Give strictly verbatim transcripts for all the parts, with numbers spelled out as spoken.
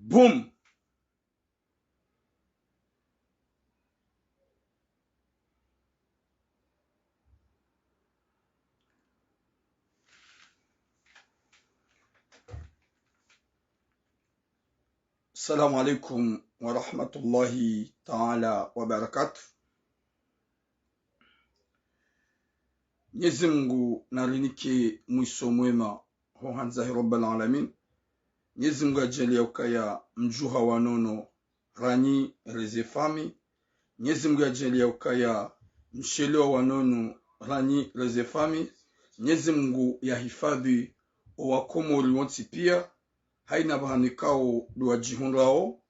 Boum. Assalamu alaikum wa rahmatullahi ta'ala wa barakatuh. Mnyezi Mungu narinike mwiso mwema ho handza he Rabbal Alamin. Mnyezi Mungu yadjaanliye ukaya mdjuha wa nono ranyi reze fami. Mnyezi Mungu yadjaanliye ukaya mshelewa wa nono ranyi reze fami. Mnyezi Mungu yahifadhwi owakomori wontsi pia, haina pvahanu ikao ndo wadjihundrao,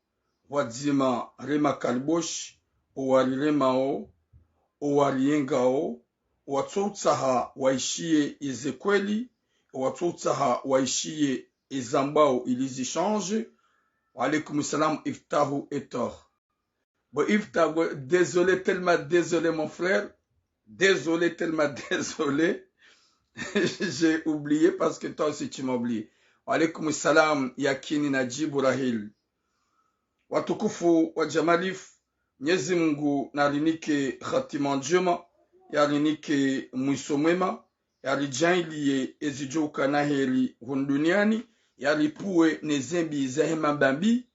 pvwadzima rema kaliboshi, owariremao, owariyengao, owatsoutsaha waishiye yeze kweli, owatsoutsaha waishiye ezambwao ili zishange. Wa alaikum salam, Iftahu Etor. Bon, Iftahu, désolé, tellement désolé, mon frère. Désolé, tellement désolé. J'ai oublié parce que toi aussi tu m'as oublié. Wa alaikum salam, Yakini Najib Rahil. Watukufu wa Jamalif, Mnyezi Mungu narinike hatima ndjema, yarinike mwiso mwema, yaridjaanliye ezidjo ukana heri hunu duniani, yaripvuwe ne zembi zahe mambambi.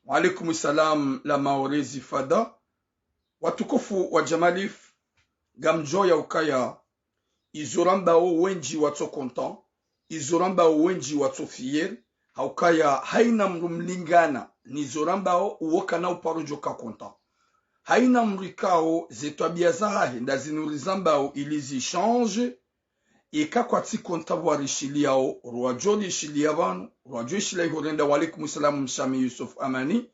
Wa alaikum salam, la Maorezi Fada. Watukufu wa Jamalif, ngamdjuao ukaya izo rambao wendji watso content, izo rambao wendji watso fier, ha ukaya haina mdru mlingana nizo rambao uwo kana uparo djoka content. Haina mdru ikao ze twabia zahahe nda zinu rizambao ili zishange, eka kwatsi content pvwa rishiliyao, rwadjo rishiliya pvanu, rwadjo ishiliya iho renda. Wa alaikum salam, Mshami Yusuf Amani.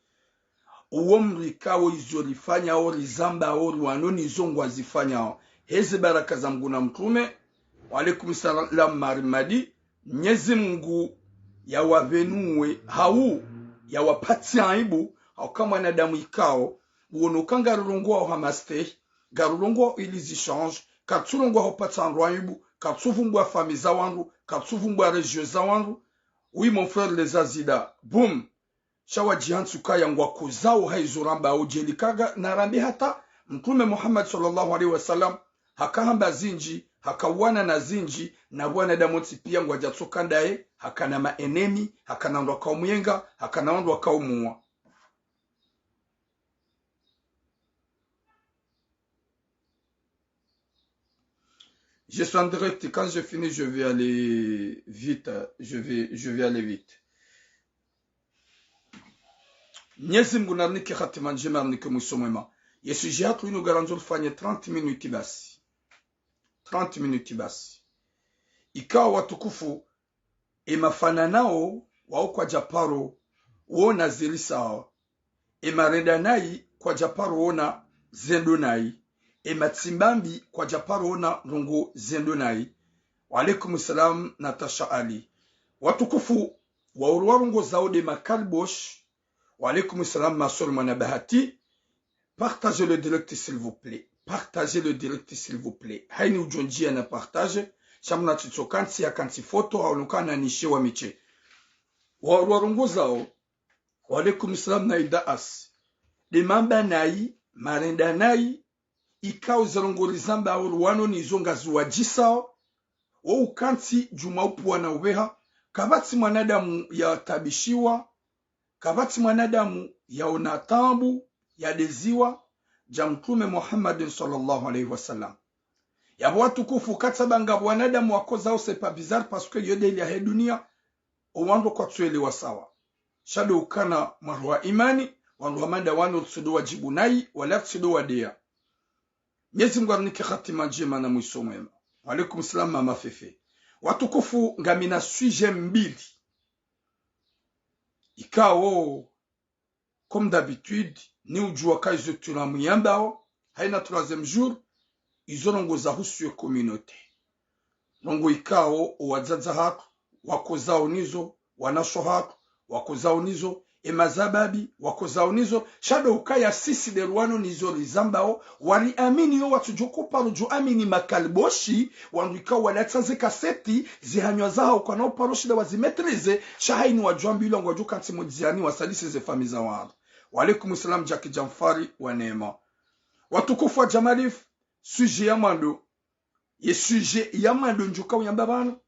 Uwo mdru ikao izo rifanyao, rizambao, rwano nizo ngwazifanyao. Heze baraka za Mngu na Mtrume. Wa alaikum salam, Marimadi. Mnyezi Mungu yawapvenuwe, hau yawapvatsi aibu, hauka mwanadamu ikao uono uka ngarurongoao ha mastehi, ngarurongoao ili zishange, katsurongoa hupvatsa wandru aibu, katsuvumbua fami za wandru, katsuvumbua région za wandru. Oui, mon frère Les Azida, boum. Sha wadjihantsi ukaya ngwakozao ha izo rambao, djeli kaga narambe hata Mtrume Muhammad swallallahu alayhi wa sallam hakahamba zindji, hakawana na zindji, na wanadamu wontsi pia ngwadjatsoka ndaye, hakana ma ennemis, hakana wandru wakaomuyenga, hakana wandru wakaomuwa. Je suis en direct. Quand je finis, je vais aller vite. Je vais, je vais aller vite. Mnyezi Mungu narinike hatima ndjema, arinike mwiso mwema. Ye sujet hatru inu ngarandzo rifanye trente minutes basi. Trente minutes basi. Ikao watukufu, emafananao wao kwadjaparo wona zirisao. Emarenda nayi kwadjaparo wona zendo nayi. Ematsimbambi kwadjaparo wona ndrongo zendo nayi. Wa alaikum salam, Natasha Ali. Watukufu, waoro warongozao nde makaliboshi. Wa alaikum salam, Masol Mwana Bahati. Partagez le direct, s'il vous plaît. Partagez le direct, s'il vous plaît. Haini udjo ndjia na partage. Sha mna tsitso kantsi ya kantsi foto, hau nuka na nishe wa miche. Waoro warongozao. Wa alaikum salam, Naida As. Nde mamba nayi, marenda nayi, ikao ze ndrongo rizambao rwano nizo ngaziwadjisao, wo ukantsi djuma upvua na upveha, kapvatsi mwanadamu yatabishiwa, kapvatsi mwanadamu yaona taabu, yadeziwa, dja Mtrume Muhammadin swallallahu alayhi wa sallam. Yapvo watukufu, katsamba ngapvo wanadamu wakozao, c'est pas bizarre, parce que yo nde hali yahe dunia, owandru kwatsuelewa sawa. Sha ndo ukana mwandru wa imani, wandru wa manda wanu ritsudo wadjibu nayi, wala ritsudo wadeya. Mnyezi Mungu arinike hatima ndjema na mwiso mwema. Wa alaikum salam, Mama Fefe. Watukufu, ngamina sujet mbili. Ikao, comme d'habitude, ni udjua ka izo tuna muyambao, haina troisième jour, izo ndrongo zahusu ye communauté. Ndrongo ikao, owadzadze hatru, wakozao nizo, wanasho hatru, wakozao nizo, Ema zababi, wakozao nizo, sha ndo ukaya sisi nde rwano nizo rizambao, wariamini yo watsudjo kuparo djo amini makaliboshi, wandru ikao walatsa ze kaseti, zihanywa zahao kwana uparo shinda wazimaîtriser, sha hayini wadjo ambilwa ngwadjo kantsi mudziani wasalise ze famiyi za wandru. Wa alaikum salam Jackie Jamfari wa neema. Watukufu wa Jamalif, sujet ya mwando, ye sujet ya mwando ndjo kao yamba pvanu.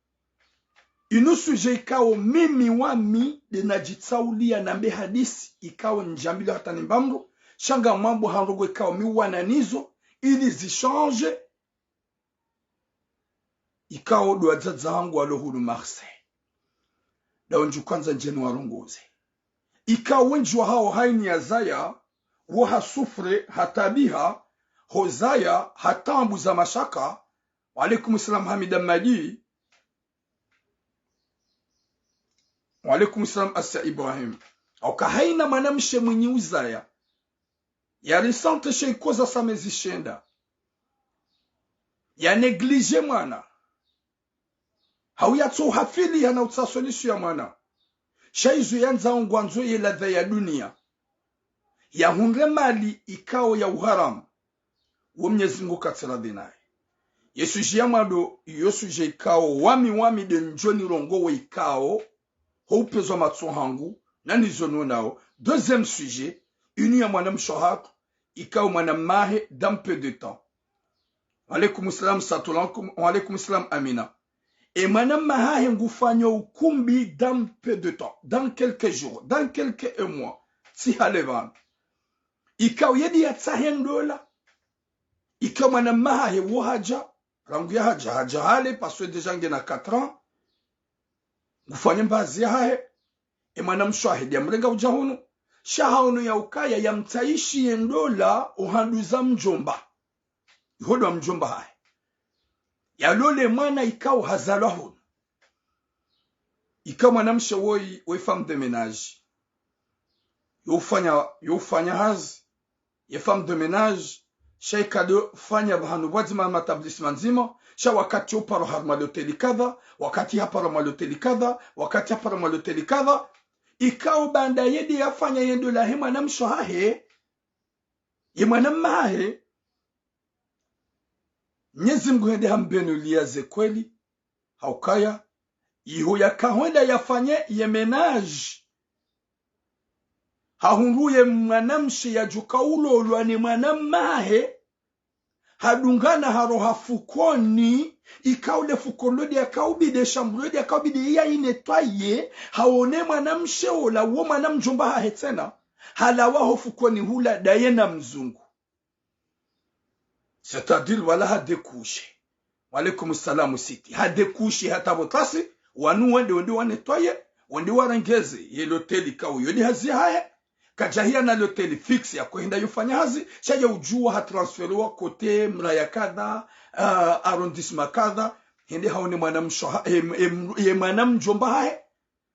Inu sujet ikao mimi wami nde nadjitsaulia nambe hadisi ikao ndjambilwa hata ni mbamru, sha ngamwambo ha ndrongoo ikao mi wana nizo, ili zi changer, ikao ndo wadzadze hangu walo hunu Marseille. Ndao ndjo kandza ndjeni warongoze. Ikao wendji wahao hayini ya zaya, wo ha souffre, ha tabiha, ho zaya, ha tambu za mashaka. Wa alaikum salam Hamida Madi. Wa alaikum salam Asia Ibrahim. Hauka hayina mwanamshe mwinyi uzaya, ya ressentir she ikoza sa mezi shenda, ya négliger mwana, hau yatso uhafili hana utsaha solution ya mwana. Sha izo yandzao ngwandzo ye ladha ya dunia, yahundre mali ikao ya uharamu, wo Mnyezi Mngu katsi radhi naye. Ye sujet ya mwando, yo sujet ikao wami, wami nde ndjo nirongowe ikao ho upvendza matso hangu, na nizo nonao. Deuxième sujet, inu ya mwanamshe hatru, ikao mwana mmahe dans peu de temps. Wa alaikum salam Satula, wa alaikum salam Amina. E mwana mmahahe ngufanyo ukumbi dans peu de temps, dans quelques jours, dans quelques mois. Tsi hale pvanu. Ikao yedi yatsahe ndola. Ikao mwana mmahahe wo hadja, rangu ya hadja, hadja hale, parce que déjà ngena quatre ans. Ngufanye mbazi yahahe. E mwanamshe wahe nde yamrenga udja hunu. Sha haono ya ukaya yamtsahishi ye ndola ohandru za mdjomba. Iho ndo wa mdjomba hahe. Yalole mwana ikao hazalwa hunu. Ikao mwanamshe woyi, we femme de ménage. Yo ufanya, yo ufanya hazi, ye femme de ménage, sha ika ndo fanya pvahanu pvwadzima ma établissement ndzima, sha wakati yo uparo harumwa loteli kadha, wakati haparo harumwa loteli kadha, wakati haparo harumwa loteli kadha. Ikao baanda yedi yafanya ye ndola he mwanamshe hahe, ye mwana mmahahe, Mnyezi Mngu hende hambenulia ze kweli, haukaya, iho yakahwenda yafanye ye ménage, hahundru ye mwanamshe yadjo kao ulolwa ne mwana mmahe, hadungana haroha fukoni, ikao le fuko lodi yakaubidi, e chambre lodi yakaubidi ya inettoyer, haone mwanamshe ola, wo mwana mdjomba hahe tsena, halawa ho fukoni hula ndaye na mzungu. C'est-à-dire, wala ha découché. Wa alaikum salam Siti. Ha découché hata pvo tasi, wanu wende, wende wa nettoyer, wende warengeze ye loteli ikao yo nde hazi yahahe. Kadjahiya na loteli fixe ya kwenda yo fanya hazi, sha ye udjuwa ha transférewa côté mraya kadha, ah, arrondissement kadha, hende haone mwanamshe ha-, em-, em-, ye mwana mdjomba hahe.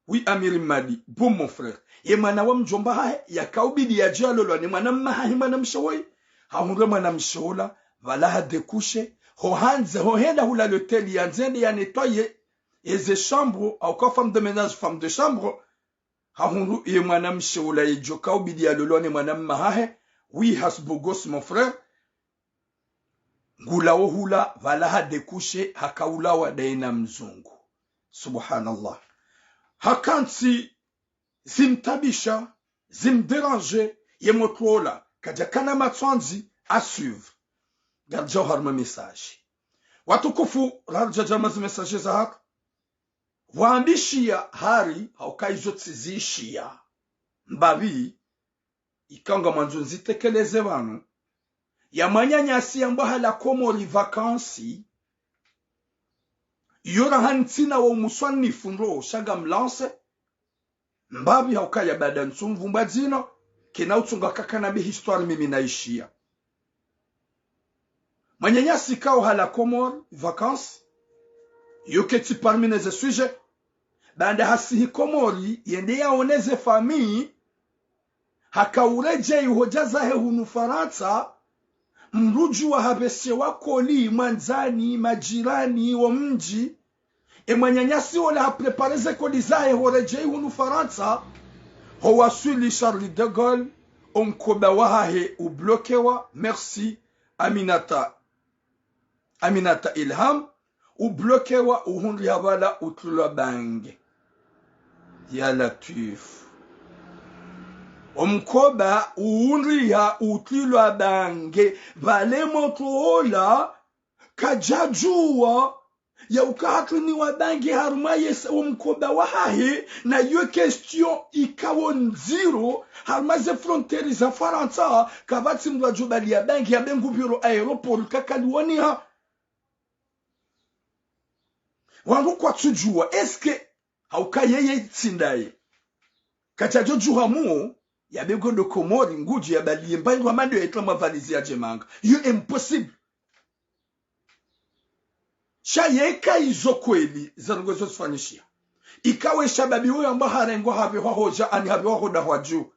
Oui, Amiri Madi, bon mon frère. Ye mwana wa mdjomba hahe, yakaubidi yadje yalolwa ne mwana mmahahe mwanamshe woyi. Hahundre mwanamshe ola, pvala ha découché, ho handze, ho henda hula loteli yandze yende ya nettoyer, eze chambre, au ka femme de ménage, femme de chambre, hahundru ye mwanamshe ola yedjo kaubidi yalolwa ne mwana mmahahe. Oui, has beau gosse, mon frère. Ngulawo hula, pvala ha découché, hakaulawa ndaye na mzungu. Subhanallah. Hakantsi zimtabisha, zimdéranger, ye motro ola, kadjakana matswandzi, à suivre. Ngaridjao harumwa message. Watukufu, raridja djama ze message zahatru. Pvwambishiya hari, hauka izo tsiziishiya. Mbapvi, ikao ngamwandzo nzitekeleze pvanu, ya mwananyasi yambwa halawa Komori vacances, iyo raha ntsina wo muswanifu ndro sha ngam lancer, mbapvi haukaya baanda ntsumvu mbwadzino, kena utsunga kakana be histoire mimi naishiya. Mwananyasi ikao halawa Komori vacances, yo ketsi parmi neze sujet, baanda hasihi Komori, yende yaone ze famille, hakauredjeyi ho dja zahe hunu Farantsa, mdru udjuwa hapveshewa colis, mwandzani, majirani, wo mdji. E mwananyasi ola hapréparer ze colis zahe horedjeyi hunu Farantsa, Ho waswili Charles de Gaulle, omkoba wahahe ublokewa, merci, Aminata, Aminata Ilham, ublokewa, uhundriha pvala utrilwa bange. Ya Latwif. Omkoba uhundriha utrilwa bange, pvale motro ola, kadjadjuwa, yauka hatriniwa bange harumwa yesa omkoba wahahe, na yo question ikawo ndziro, harumwa ze frontières za Farantsa, kapvatsi mndru adjobaliya bange, yabe ngupviro aéroport, kakaliwoniha. Wandru kwatsudjuwa, est-ce que hauka yeye tsi ndaye? Kadjadjodjuha muo, yabe ngodo Komori, ngudjo yabaliye mbayi ndro hama ndiyo yaitila mwa valizi yadje manga. Yo impossible. Sha yeka izo kweli, ze ndrongo zo zifanyishiha. Ikawe shababi uyo amba harengwa hapvehwa hodja, ani hapvehwa hodahwa dju.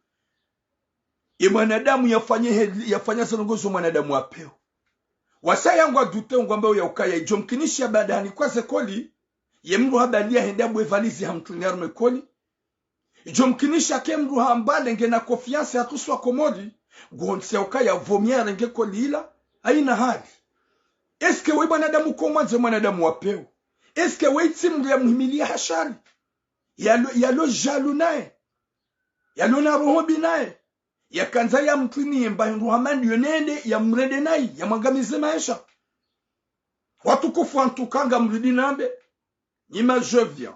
Ye mwanadamu yafanye heli, yafanya ze ndrongo zo mwanadamu wa pewu. Wasa yangu adute ngwamba uya ukaya, idjo mkinisha baada hanikwa ze colis, ye mndru habaliya hende abwe valizi hamtriniya harumwa ye colis. Idjo mkinisha ke mndru hamba lenge na confiance hatsuswa Komori, ngwontsi ya ukaya vaut mieux arenge colis ila, haina hali. Est-ce que we mwanadamu ko mwandze mwanadamu wa pewu? Est-ce que we tsi mndru ya muhimiliya ha shari? Yalo, yalo jaloux naye. Yalo na roho mbi naye. Yakandza yamtriniye mbayi ndro hama ndiyo nende, yamrende nayi, yamwangamize maesha. Watukufu, en tout cas ngamridi nambe, nyi ma je viens,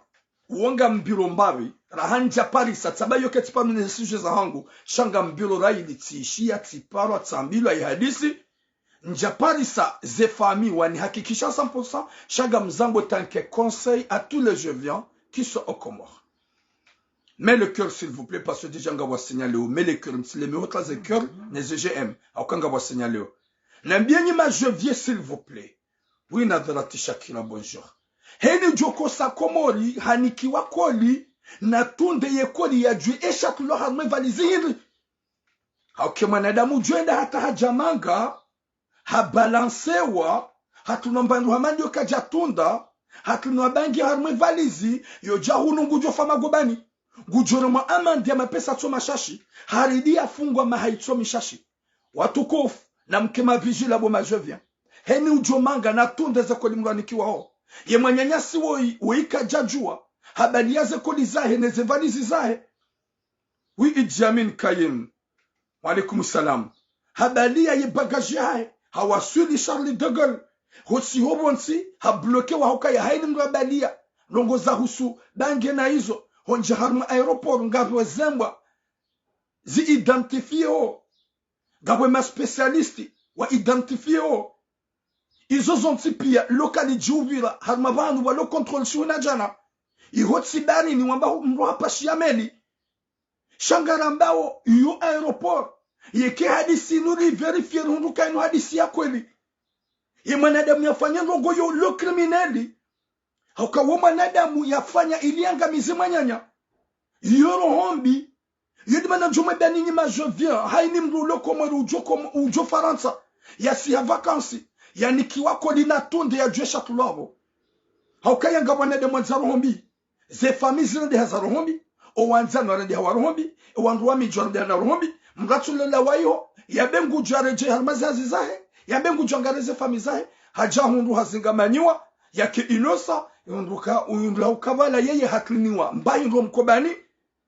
uwo ngambilo mbapvi, raha ndja parisa, tsamba yo ketsi pvanu ne sujet zahangu, sha ngambilo rayili tsiishiya, tsiparwa, tsambilwa ihadisi, ndja parisa ze famille wanihakikisha cent pour cent, sha ngamzango tant que conseil à tous les je viens qui sont aux Comores. Mets le cœur, s'il vous plaît, parce que déjà ngapvo signaleo. Mets le cœur, mtsileme hotla ze cœur, ne ze j'aime. Hauka ngapvo signaleo. Nambiye nyi ma je viens, s'il vous plaît. Oui, Nadharati Shakira, bonjour. Heni djo kosa Komori, hanikiwa colis, natunde ye colis yadjuwe esha tulo harumwa ye valizi hindri. Hauka ye mwanadamu djwenda hata hadja manga, habalansewa, hatriniwa mbayi ndro hama ndiyo kadjatunda, hatriniwa bange harumwa ye valizi, yodja hunu ngudjo fa magobani. Ngudjo romwa amande ya mapesa tso mashashi, haridi yafungwa maha itso mishashi. Watukufu, namke ma vigilants bo ma je viens. Heni udjo manga natunde ze colis mlwanikiwao. Ye mwananyasi woyi, woyi kadjadjuwa, habaliya ze colis zahe ne ze valizi zahe. Oui, Idi Amin Kayim. Wa alaykum salam. Habaliya ye bagage yahe, hawaswili Charles de Gaulle. Hotsi ho pvontsi, hablokewa hauka ya haini mndru habaliya. Ndrongo zahusu bange na izo. Hondja harumwa aéroport, ngapvo zembwa zi identifiéo. Ngapvo ma spécialistes wa identifiéo. Izo zontsi piya, lo kalidjiuvira, harumwa pvanu pvalo contrôle siku na djana. Iho tsi baharini wamba mndru hapashiya meli. Sha ngarambao yo aéroport. Yeke hadisi inu ri vérifier rihundru ka inu hadisi ya kweli. Ye mwanadamu yafanya ndrongo yo lo criminel. Hauka wo mwanadamu yafanya ili yangamize mwananya. Yo roho mbi. Yo dimana ndjo mwambiyani nyi ma je viens. Haini mndru ulo Komori udjo Kom-, udjo Farantsa. Yasiha vacances. Yanikiwa colis natunde yadjuwe sha tulo apvo. Hauka yanga mwanadamu wandza roho mbi. Ze famille zirendeha za roho mbi, owandzani warendeha wa roho mbi, ewandru wa midji warendeha na roho mbi, mndru atsulela wa iho, yabe ngudjo yaredjeyi harumwa ze hazi zahe, yabe ngudjo yangariye ze famille zahe, hadja hundru hazingamanyiwa, yake innocent, hundru ka, hundru hauka pvala yeye hatriniwa mbayi ndro mkobani,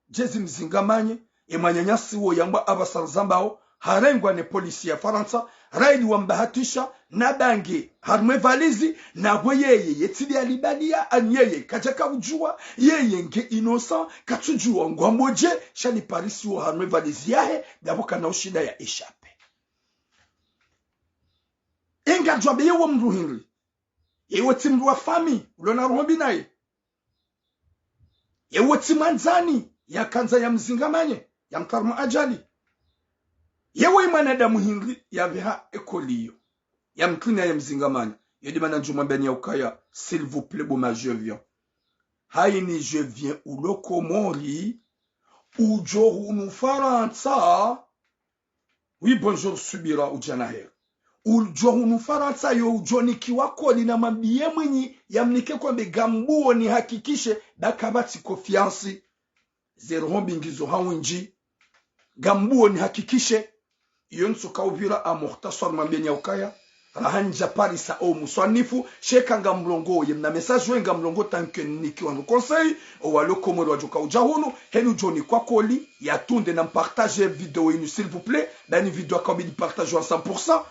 djezi mzingamanye, ye mwananyasi wo yambwa apvasa rizambao, harengwa ne polisi ya Farantsa, raili wambahatisha, na bange, harumwa ye valizi, na pvo yeye, yetsidi alibaliya, ani yeye, kadjaka udjuwa, yeye nge innocent, katsudjuwa, ngwambodje, sha li parisiwo harumwa ye valizi yahe, dapvo kana ushinda ya échapper. Inga djwabe yewo mndru hindri, yewo tsi mndru wa famille, ulo na roho mbi naye. Yewo tsi mwandzani, yakandza yamzingamanye, yamtria harumwa ajali. Yewo yi mwanadamu hindri, yapveha ye colis iyo. Yamtriniya yamzingamanye. Yo dimana ndjo mwambiyani ya ukaya, s'il vous plaît, bo ma je viens. Haini je viens ulo Komori, udjo hunu Farantsa, Oui, bonjour, Subira Udjanaher. Udjo hunu Farantsa yo udjo nikiwa colis na mwambiye mwinyi yamnike kwambe ngambuo nihakikishe ba kapvatsi confiance. Ze roho mbi ngizo ha windji. Ngambuo nihakikishe. Iyo ntsuka upvira ha mukhtasar mambeni ya ukaya. Raha ndja parisa o muswanifu, sha eka ngamrongoye mna message we ngamrongoye tant que niki wandru conseil, o walo Komori wadjoka udja hunu, heni udjo nikwa colis, ya tunde na mpartage video inu, s'il vous plaît, bani video akabidi partage wa cent pour cent.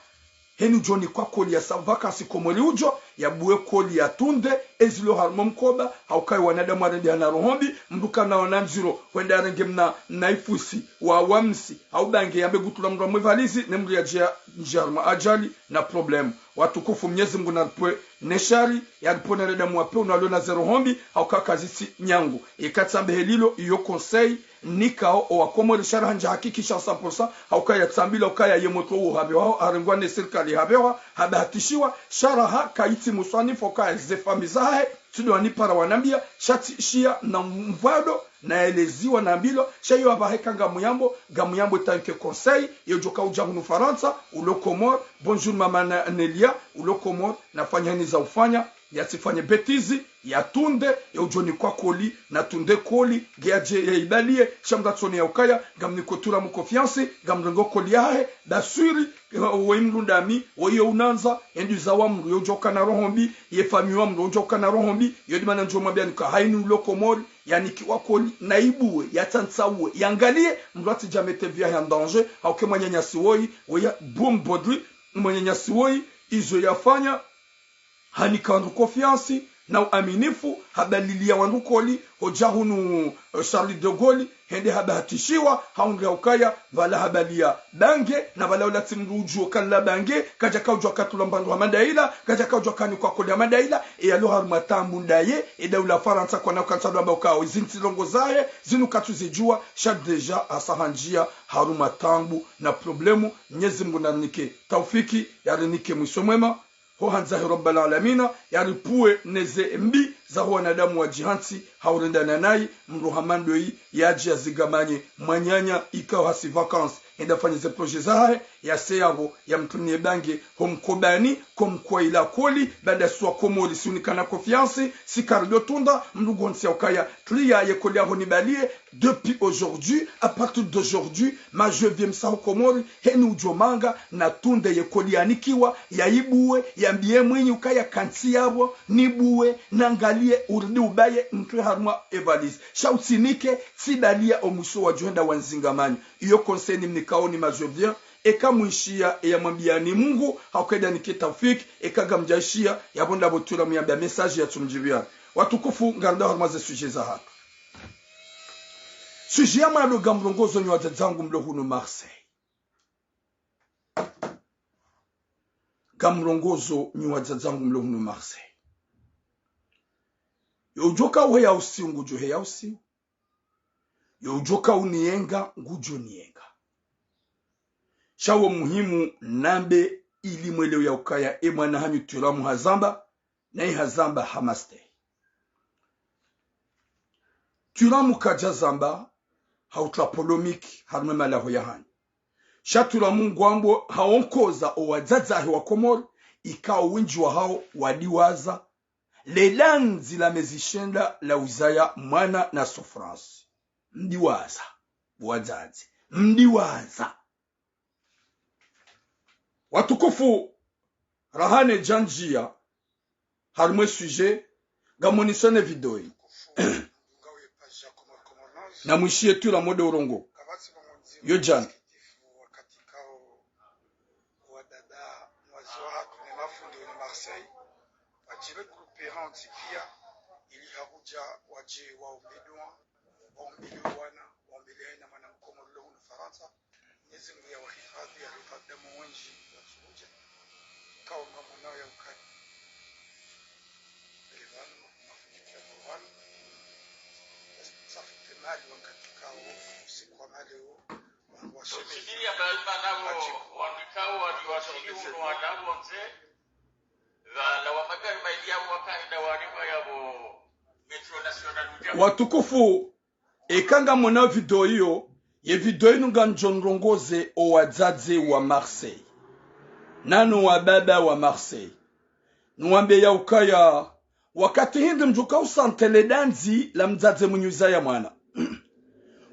Heni udjo nikwa colis ya sa vacances Komori udjo, ya buwe colis ya tunde, ezilo harumwa mkoba, ha ukaya wanadamu warendeha na roho mbi, mndru kana wana ndziro, hwenda arenge mna, mna ifusi, wa, wa msi, hau bange yambe gutula mndru amwe valizi, ne mndru yadjia ndjia harumwa ajali na problème. Watukufu, Mnyezi Mngu naripvwe ne shari, yaripvwe na wanadamu wa pewu na walo na ze roho mbi, ha ukaya kazitsi nyangu. Eka tsambe helilo, iyo conseil, nikao o wakomori sha raha ndja hakikisha cent pour cent, ha ukaya tsambilwa ukaya ye motro wo hapvehwa, harengwa ne sirikali hapvehwa, habahatishiwa, sha raha kayitsi muswanifu ukaya ze famiyi zahe, tsi ndo wanipara wanambia, sha tsi shia na mvwado, naeleziwa, nambilwa, sha iyo apvaha eka ngamuyambo, ngamuyambo tant que conseil, ye udjoka udja hunu Farantsa, ulo Komori, bonjour mama Na-, Nelia, ulo Komori, nafanya heni za ufanya, yatsifanye bêtise, ya tunde, ya udjo nikwa colis, na tunde colis, nge yadje ya ibalie, sha mndru atsone ya ukaya, ngamniko Turamu confiance, ngamrengo colis yahe, baswiri, eh, woyi mndru ndami, woyi yo unandza, endi za wa mndru, yo udjoka na roho mbi, ye famiyi wa mndru, yo udjoka na roho mbi, yo dimana ndjo mwambia nika haini ulo Komori, yanikiwa colis, na ibuwe, ya tsantsauwe, yangalie, mndru atsidja mete vie yahe en danger, ha uke mwananyasi woyi, woyi ya, bon, bodri, mwananyasi woyi, izo yafanya, hanika wandru confiance na uaminifu, habalilia wandru colis, hodja hunu, eh, Charles de Gaulle, hende habahatishiwa, haundri ha ukaya, pvala habalia bange, na pvala ula tsi mndru udjuo kala bange, kadjaka udjua katula mbandru hama nda ila, kadjaka udjua kanikwa colis hama nda ila, e yalo harumwa taabu ndaye, e daula Farantsa kwana ukantsa ndo amba ukao, zintsi ndrongo zahe, zinu katsuzidjua, sha déjà hasa hanjia harumwa taabu na problème, Mnyezi Mngu narinike taufiki, yarinike mwiso mwema, ho handza he Rabbal Alamina, yaripvuwe neze mbi za ho wanadamu wadjihantsi, ha urendana nayi, mndru hama ndoyi, yadji yazigamanye, mwananya, ikao hasi vacances, hende afanye ze projet zahahe, yase yapvo, yamtuniye bange, ho mkobani, comme quoi il a colis, baada si wakomori, si unikana confiance, si karidjo tunda, mndru gontsi ya ukaya, tria ye colis yaho nibalie, Depuis aujourd'hui, à partir d'aujourd'hui, ma je viens msaho Komori, heni udjo manga, na tunde ye colis yanikiwa, ya ibuwe, yambie mwinyi ukaya kantsi yapvo, nibuwe, nangalie, urudi ubaye, mtwe harumwa e valise. Sha utsinike, tsibalia o mwiso wadjo henda wanzingamanya. Iyo conseil nimnikao ni ma je viens, eka mwishiya, e ya mwambiani Mngu, ha ukaida nike taufiki, eka ngamdjaishiya, yapvo ndapvo Turamu yamba message ya tsumdjibiani. Watukufu, ngarendao harumwa ze sujet zahatru. Sujet ya mwando ngamrongozo nyi wadzadzangu mlo hunu Marseille. Ngamrongozo nyi wadzadzangu mlo hunu Marseille. Yo udjoka uheya usiu ngudjo heya usiu. Yo udjoka uniyenga ngudjo niyenga. Sha wo muhimu nambe ili mwelewe ya ukaya e mwana hanyu Turamu hazamba, nayi hazamba ha mastehi. Turamu kadja zamba, ha utra polémique, harumwa e malaho yahanyu. Sha Turamu ngwambo, haonkoza o wadzadze wahe wa Komori, ikao wendji wahao wadiwaza, le landzi la mezi shenda la uzaya mwana na souffrance. Mdiwaza, wadzadze. Mdiwaza. Watukufu, raha nedjandjia harumwa e sujet, ngamoniseni video yi. Namwishiye Turamu nde urongoa. Yo djana. Mwenyezi Mungu yawahifadhi, yalipve damu wendji wa Suudja, ikao ngamwonao ya ukaya. Elevano, mafuta ya Qur'an, safute mali wakati kao, usiku wa maleo, wangu wa shemeza, usikilia baima nabo, wajibu, wandikao, wali washili uno wanabonze, pvala wa magari maili yabo wakaenda warima yabo, Metro National uja. Watukufu, eka ngamwona video iyo, ye video inu ngamdjo ndrongoze o wadzadze wa Marseille. Nano wababa wa Marseille. Nuwambe ya ukaya, wakati hindri mdjuka usantele dandzi la mdzadze mwenyi uzaya mwana.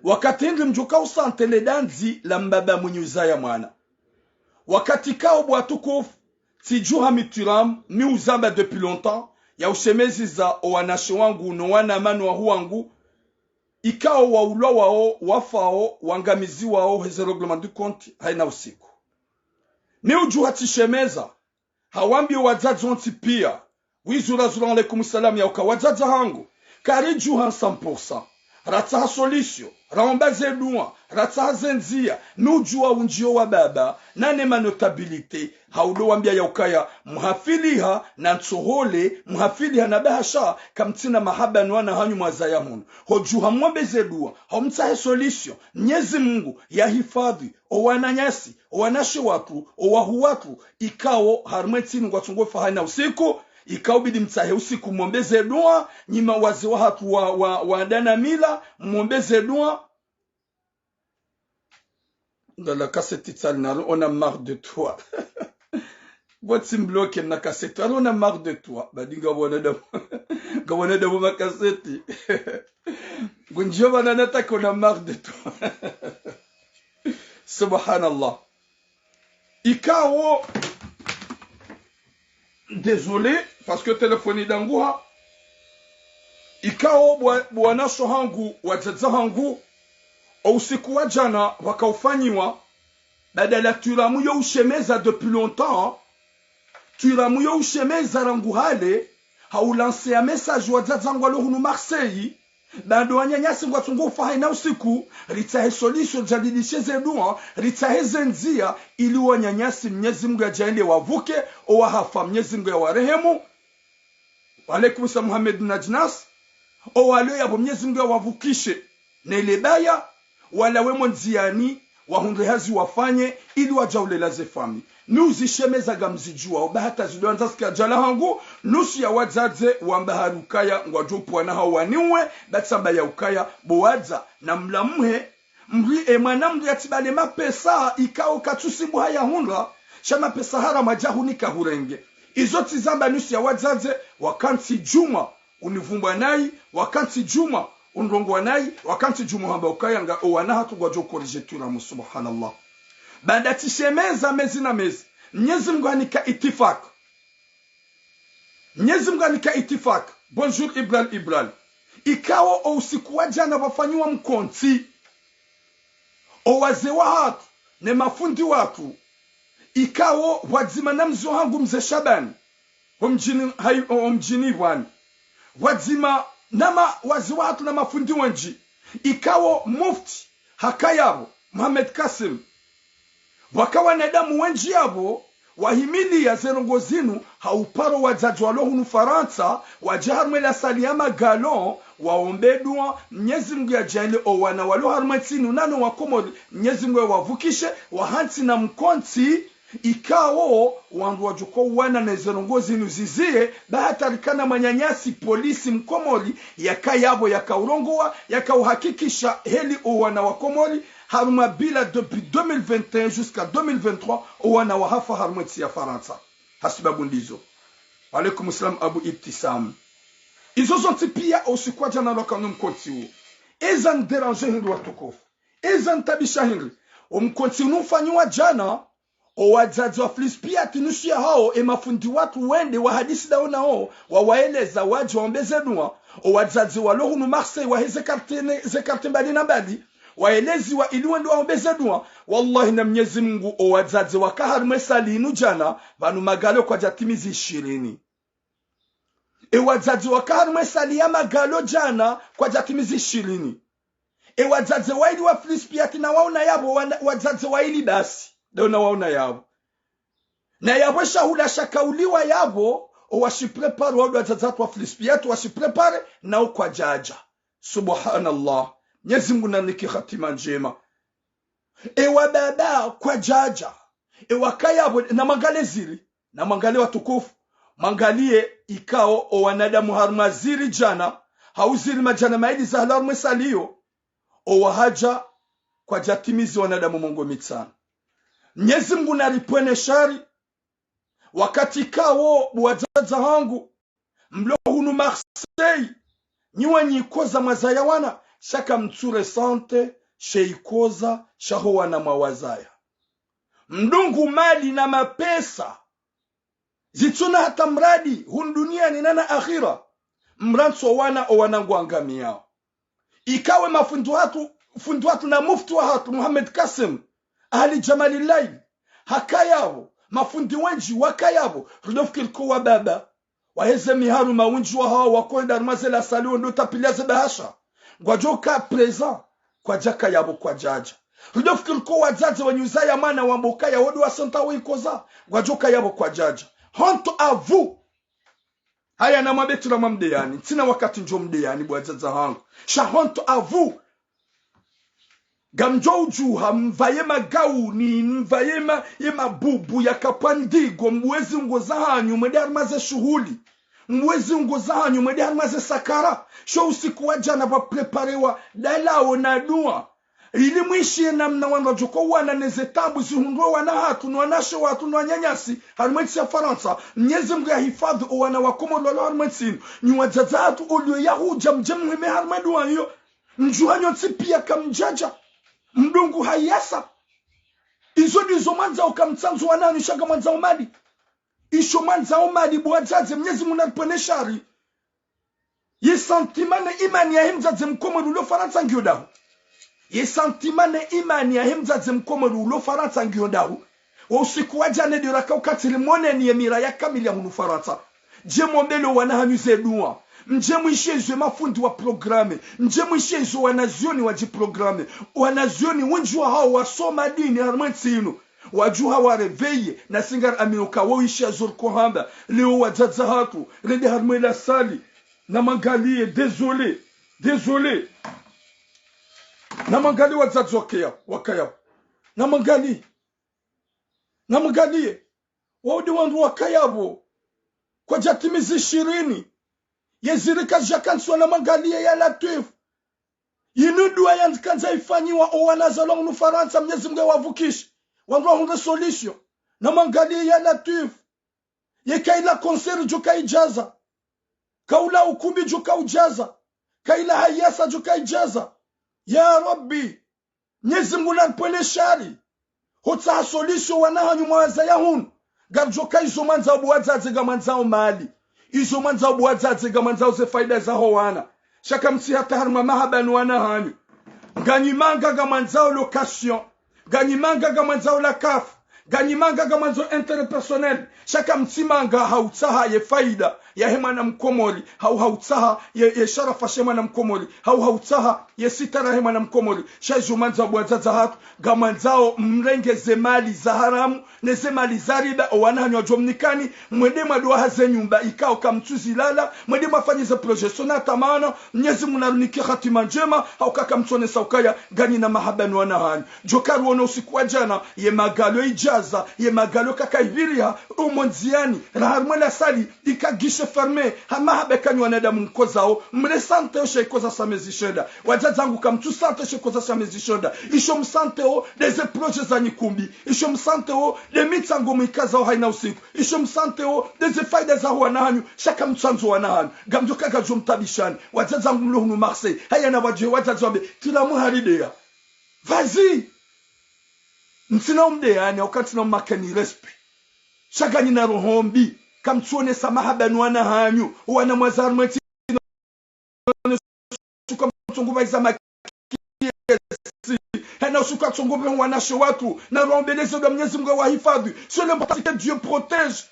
Wakati hindri mdjuka usante le dandzi la mbaba mwenye uzaya mwana. Wakati kao bo watukufu, tsidjuha mi twiramu, mi uzamba depuis longtemps, ya ushemeza owanashe wangu, no wana manu wahu wangu, ikao waulwa wao, wafao, wangamizi wao, heze règlement de compte, haina usiku. Mi udjuha tsishemeza, hawambiyo wadzadze wontsi pia. Wizurazura, alaikum salam, ya uka wadzadze hangu. Karidjuha cent pour cent. Ratsaha solution. Raomba ze dua. Ratsaha ze ndzia. Mi udjuwa undjiyo wa baba. Nane ma notabilité. Haudo wambia ya ukaya. Mhafiliha na ntsohole. Mhafiliha na bahasha. Kamtsina mahaba no wana hanyu mwazaya hunu. Hodjuha mwombe ze dua. Haumtsahe solution. Mnyezi Mungu. Ya hifadhi. Owananyasi. Owanashe watru, owahu watru, ikao harumwa entsi inu ngwatsungo ufa haina usiku, ikao bidi mtsahe usiku mwombe ze dua, nyi ma wazee wahatru wa, wa, wa ada na mila, mwombe ze dua. Ngala cassette tsali nalo, on a marre de toi. Bo tsimbloke na cassette, alors on a marre de toi. Badi ngapvo wanadamu, ngapvo wanadamu ma cassette. Ngundjiyo pvanu nataka, on a marre de toi. Subhanallah. Ikao, désolé, parce que téléphone idanguha. Ikao bwa-, bwanasho hangu, wadzadze hangu, o usiku wa djana, wakaufanyiwa, badala twiramu yo ushemeza depuis longtemps, twiramu yo ushemeza rangu hale, haulanse ya message wadzadze hangu walo hunu Marseille, bado wananyasi ngwatsungo ufa haina usiku, ritsahe solution, ridjadidishe ze dua, ritsahe ze ndzia, ili wananyasi Mnyezi Mungu yadjaende wavuke, owahafa Mnyezi Mungu yawarehemu. Wa alaikum salam Mohamed Najnas. Owalio yapvo Mnyezi Mungu yawavukishe. Nele baya, walawe mo ndziani, wahundre hazi wafanye, ili wadjaulela ze fami. Mi uzishemeza ngamzidjuwa, oba hata zidoandza zika djala hangu, nusu ya wadzadze wamba hari ukaya ngwadjo upvwana hau waniwe, ba tsamba ya ukaya, bo wadza, na mlamuhe, mri e mwana mri yatsibale mapesa, ikao katsusibu haya hundra, sha mapesa haramu adja hunika hurenge. Izo tsi zamba nusu ya wadzadze, wakantsi djumwa, univumbwa nayi, wakantsi djumwa, unrongowa nayi, wakantsi djumwa hamba ukaya nga owana hatru ngwadjo corriger twiramu, subhanallah. Baanda tsishemeza mezi na mezi, Mnyezi Mungu hanika itifak. Mnyezi Mungu hanika itifak. Bonjour Ibral Ibral. Ikao o usiku wa djana pvafanyiwa mkontsi. O wazee wahatru, ne mafundi watru. Ikao pvwadzima na mze hangu mze Shabani. Ho mdjini, hai, ho mdjini pvwani. Pvwadzima na ma, wazee wahatru na mafundi wendji. Ikao mufti, haka yapvo, Mohamed Kassim. Pvwaka wanadamu wendji yapvo, wahimiliya ze ndrongoo zinu, ha uparo wadzadze walo hunu Farantsa, wadje harumwa ela sali ya Magalon, waombe dua, Mnyezi Mungu yadjaanlie owana walo harumwa entsi inu nano wa Komori, Mnyezi Mungu yawavukishe, wahantsi na mkontsi, ikao, wandru wadjo uka uwana ne ze ndrongoo zinu ziziye, ba hata rikana mwananyasi polisi Mkomori, yaka yapvo, yaka urongowa, yaka uhakikisha heli owana wa Komori, harumwa bilan depuis deux mille vingt et un jusqu'à deux mille vingt-trois, owana wahafa harumwa entsi ya Farantsa. Hasibabu ndizo. Wa alaikum salam Abu Ibtisam. Izo zontsi pia o usiku wa djana lwaka no mkontsi uwo. Eza nidéranger hindri watukufu. Eza nitabisha hindri. O mkontsi unu ufanyiwa djana, o wadzadze wa Filispiyati nusu ya hawo, e mafundi watru wende wahadisi dawo nawo, wawaeleza wadje waombe ze dua, o wadzadze walo hunu Marseille wahe ze quartier ne, ze quartier mbali na mbali, waeleziwa ili wende waombe ze dua. Wallahi na Mnyezi Mungu, o wadzadze waka harumwa e sali inu djana, pvanu Magalon kwadjatimizi ishirini. E wadzadze waka harumwa e sali ya Magalon djana, kwadjatimizi ishirini. E wadzadze waili wa Filispiyati na waona yapvo, wana, wadzadze waili basi, ndo na waona yapvo. Na yapvo e shahula shaka uliwa yapvo, o washiprépare, wao ndo wadzadze watru wa Filispiyati washiprépare, nao kwadjadja. Subhanallah. Mnyezi Mungu nanike hatima ndjema. E wababa kwadjadja. E waka yapvo, na mwangalie ziri. Na mwangalie watukufu. Mwangaliye ikao o wanadamu harumwa ziri djana, hau ziri madjana maili zahalwa harumwa e sali iyo. O wahadja kwadjatimizi wanadamu mengo mitsanu. Mnyezi Mungu naripvwene shari. Wakati ikao bo wadzadze hangu, mlo hunu Marseille, nyi wanyu ikoza mwazaya wana, sha kamtsu ressentir she ikoza shaho wana mwawazaya. Mdungu mali na mapesa zitsuna hata muradi hunu duniani na na akhira. Mrantsi owana, owana ngwangamiyao. Ikawe mafundi hatru, fundi hatru na mufti wahatru Muhammad Kasim, Ali Jamalillail, hakaya pvo, mafundi wendji wakaya pvo, ridofikiri ko wababa waheze miharu mawindji wahawo wakohenda harumwa ze lasali wendo tapiliya ze bahasha. Ngwadjoka présent, kwadjakaya pvo kwadjadja. Ridofikiri ko wadzadze wenyuzaya mwana wambe ukaya wo ndo wasenta wo ikoza, ngwadjokaya pvo kwadjadja. Honte à vous. Haya namwambe tsi namwamdeyani, ntsina wakati ndjo mdeyani bo wadzadze hangu. Sha honte à vous. Ngamdjo udjuha, mvaye magauni, mvaye ma, ye mabubu yakapvwa ndigo, mbuwe zinguo zahanyu, mwende harumwa ze shuhuli. Mbuwe zinguo zahanyu, mwende harumwa ze sakara. Sho usiku wa djana pvwapréparewa dalao na dua. Ili mwishiye namna wandru wadjoko wana neze tabu zihundrwa wana hatru, no wanashe watru, no wananyasi, harumwa entsi ya Farantsa. Mnyezi Mngu yahifadhwi owana wa Komori walo harumwa entsi inu. Nyi wadzadze hatru oliyo yahudja mdje muhime harumwa edua iyo. Mdjuha nyontsi piya kamdjadja. Mdungu hayasa. Izo ndizo mwandzao, kamtsandzo wana hanyu sha ngamwandzao mali. Isho mwandzao mali bo wadzadze, Mnyezi Mngu naripvwene shari. Ye sentiment ne imani yahe mdzadze mkomori ulo Farantsa ngiyo dahu. Ye sentiment ne imani yahe mdzadze mkomori ulo Farantsa ngiyo dahu. Wo usiku wa djana ndo raka ukatiri moneni ye mira ya kamili ya hunu Farantsa. Dje mwombele owana hanyu ze dua. Mdje mwishiye izo mafundi wa programme. Mdje mwishiye izo wanazioni wadji programme. Wanazioni wendji wahawo wasoma dini harumwa entsi inu. Wadjuha wa réveiller, nasi ngari amini uka wo ishiya zo riko hamba. Leo wadzadze hatru, rende harumwa e lasali. Namwangaliye, désolé, désolé. Namwangaliye wadzadze wakaya, wakaya. Namwangaliye. Namwangaliye. Wao nde wandru wakaya pvo. Kwadjatimizi shirini. Ye ziri kazidjaka ntsiwa, namwangaliye ya Latwif. Yinu dua yandzikandza ifanyiwa owana wazalwa hunu Farantsa, Mnyezi Mngu yawavukishe. Wandru wahundre solution. Namwangaliye ya Latwif. Ye kayila concert djo kayidjaza. Kawula ukumbi djo kawudjaza. Kayila hayasa djo kayidjaza. Ya Rabbi. Mnyezi Mngu naripvwene shari. Hotsaha solution wana hanyu mwawazaya hunu. Ngaridjoka izo mwandzao bo wadzadze, ngamwandzao mali. Izo mwandzao bo wadzadze, ngamwandzao ze faida zaho wana. Sha kamtsi hata harumwa mahaba no wana hanyu. Nganyi manga ngamwandzao location. Nganyi manga ngamwandzao la CAF. Nganyi manga ngamwandzao intérêt personnel. Sha kamtsi manga hautsaha ye faida yahe mwana mkomori. Hau hautsaha ye, ye sharafa she mwana mkomori. Hau hautsaha ye sitara yahe mwana mkomori. Sha izo mwandzao bo wadzadze hatru, ngamwandzao mrenge ze mali za haramu, neze mali za riba, owana hanyu wadjo mnikani, mwende mwadoha ze nyumba ikao kamtsuzilala, mwende mwafanye ze projet zitsona tamana, Mnyezi Mngu narunike hatima ndjema, hauka kamtsonesa ukaya, nganyi na mahaba no wana hanyu. Djo karuona usiku wa djana, ye magalo idjaza, ye magalo kakaiviriha, umo ndziani, ra harumwa e lasali, ika guichet fermé, ha mahaba kanyi wanadamu mkozao, mressentir yo she ikoza sha mezi shenda. Wadzadze hangu kamtsu sentir she ikoza sha mezi shenda. Isho msentir o, ndeze projet za nyikumbi. Isho msentir o, nde mitsango mwikazao haina usiku. Isho msentir o, ndeze faida zaho wana hanyu, sha kamtsandzo wana hanyu. Ngamdjoka ngadjo mtabishani. Wadzadze hangu mlo hunu Marseille. Haya na wadje, wadzadze wambe, kila muharideya. Vas-y. Ntsina umdeyani, hauka ntsina umakeni respect. Sha nganyi na roho mbi. Kamtsuonesa mahaba no wana hanyu. Wana mwazalwa harumwa entsi inu, suka mtsongo pvahiza makesi. Hena usuka tsongo pve wanashe watru. Na roho mbi, neze dua Mnyezi Mngu yawahifadhwi. C'est l'important que Dieu protège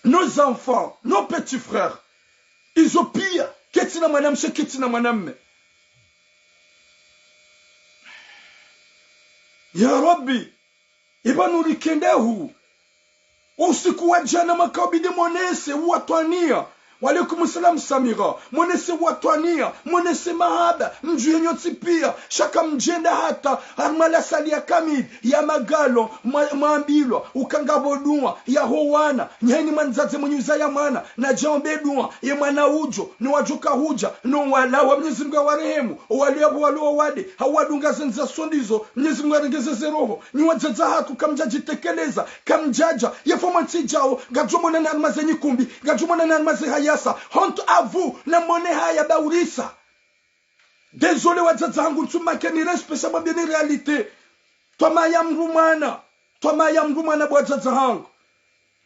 nos enfants, nos petits frères. Izo piya, ketsina mwanamshe, ketsina mwanamme. Ya Rabbi, ipvanu rikende hu. Usiku wa djana makaubidi monese uwatwaniya. Wa alaikum salam Samira. Monese uwatwaniya, monese mahaba, mdjuhe nyontsi piya. Sha kamdjenda hata harumwa e lasali ya kamili, ya magalo, mwa-, mwambilwa, uka ngapvo dua yaho wana, nyi hayina mwandzadze mwenyi uzaya mwana, nadje aombe dua, ye mwana udjo, no wadjoka hudja, no walawa Mnyezi Mngu yawarehemu, owalio yapvo walo wawade, hau wadunga ze ndziya sondizo, Mnyezi Mngu yarengeze ze roho, nyi wadzadze hatru kamdjadjitekeleza, kamdjadja, ye fo mwantsi djao, ngadjo monana harumwa ze nyikumbi, ngadjo monana harumwa ze hayasa, honte à vous, na mone haya baurisa. Désolé, wadzadze hangu, ntsu makeni respect, sha mwambieni réalité. Twamaya mdru mwana. Twamaya mdru mwana, bo wadzadze hangu.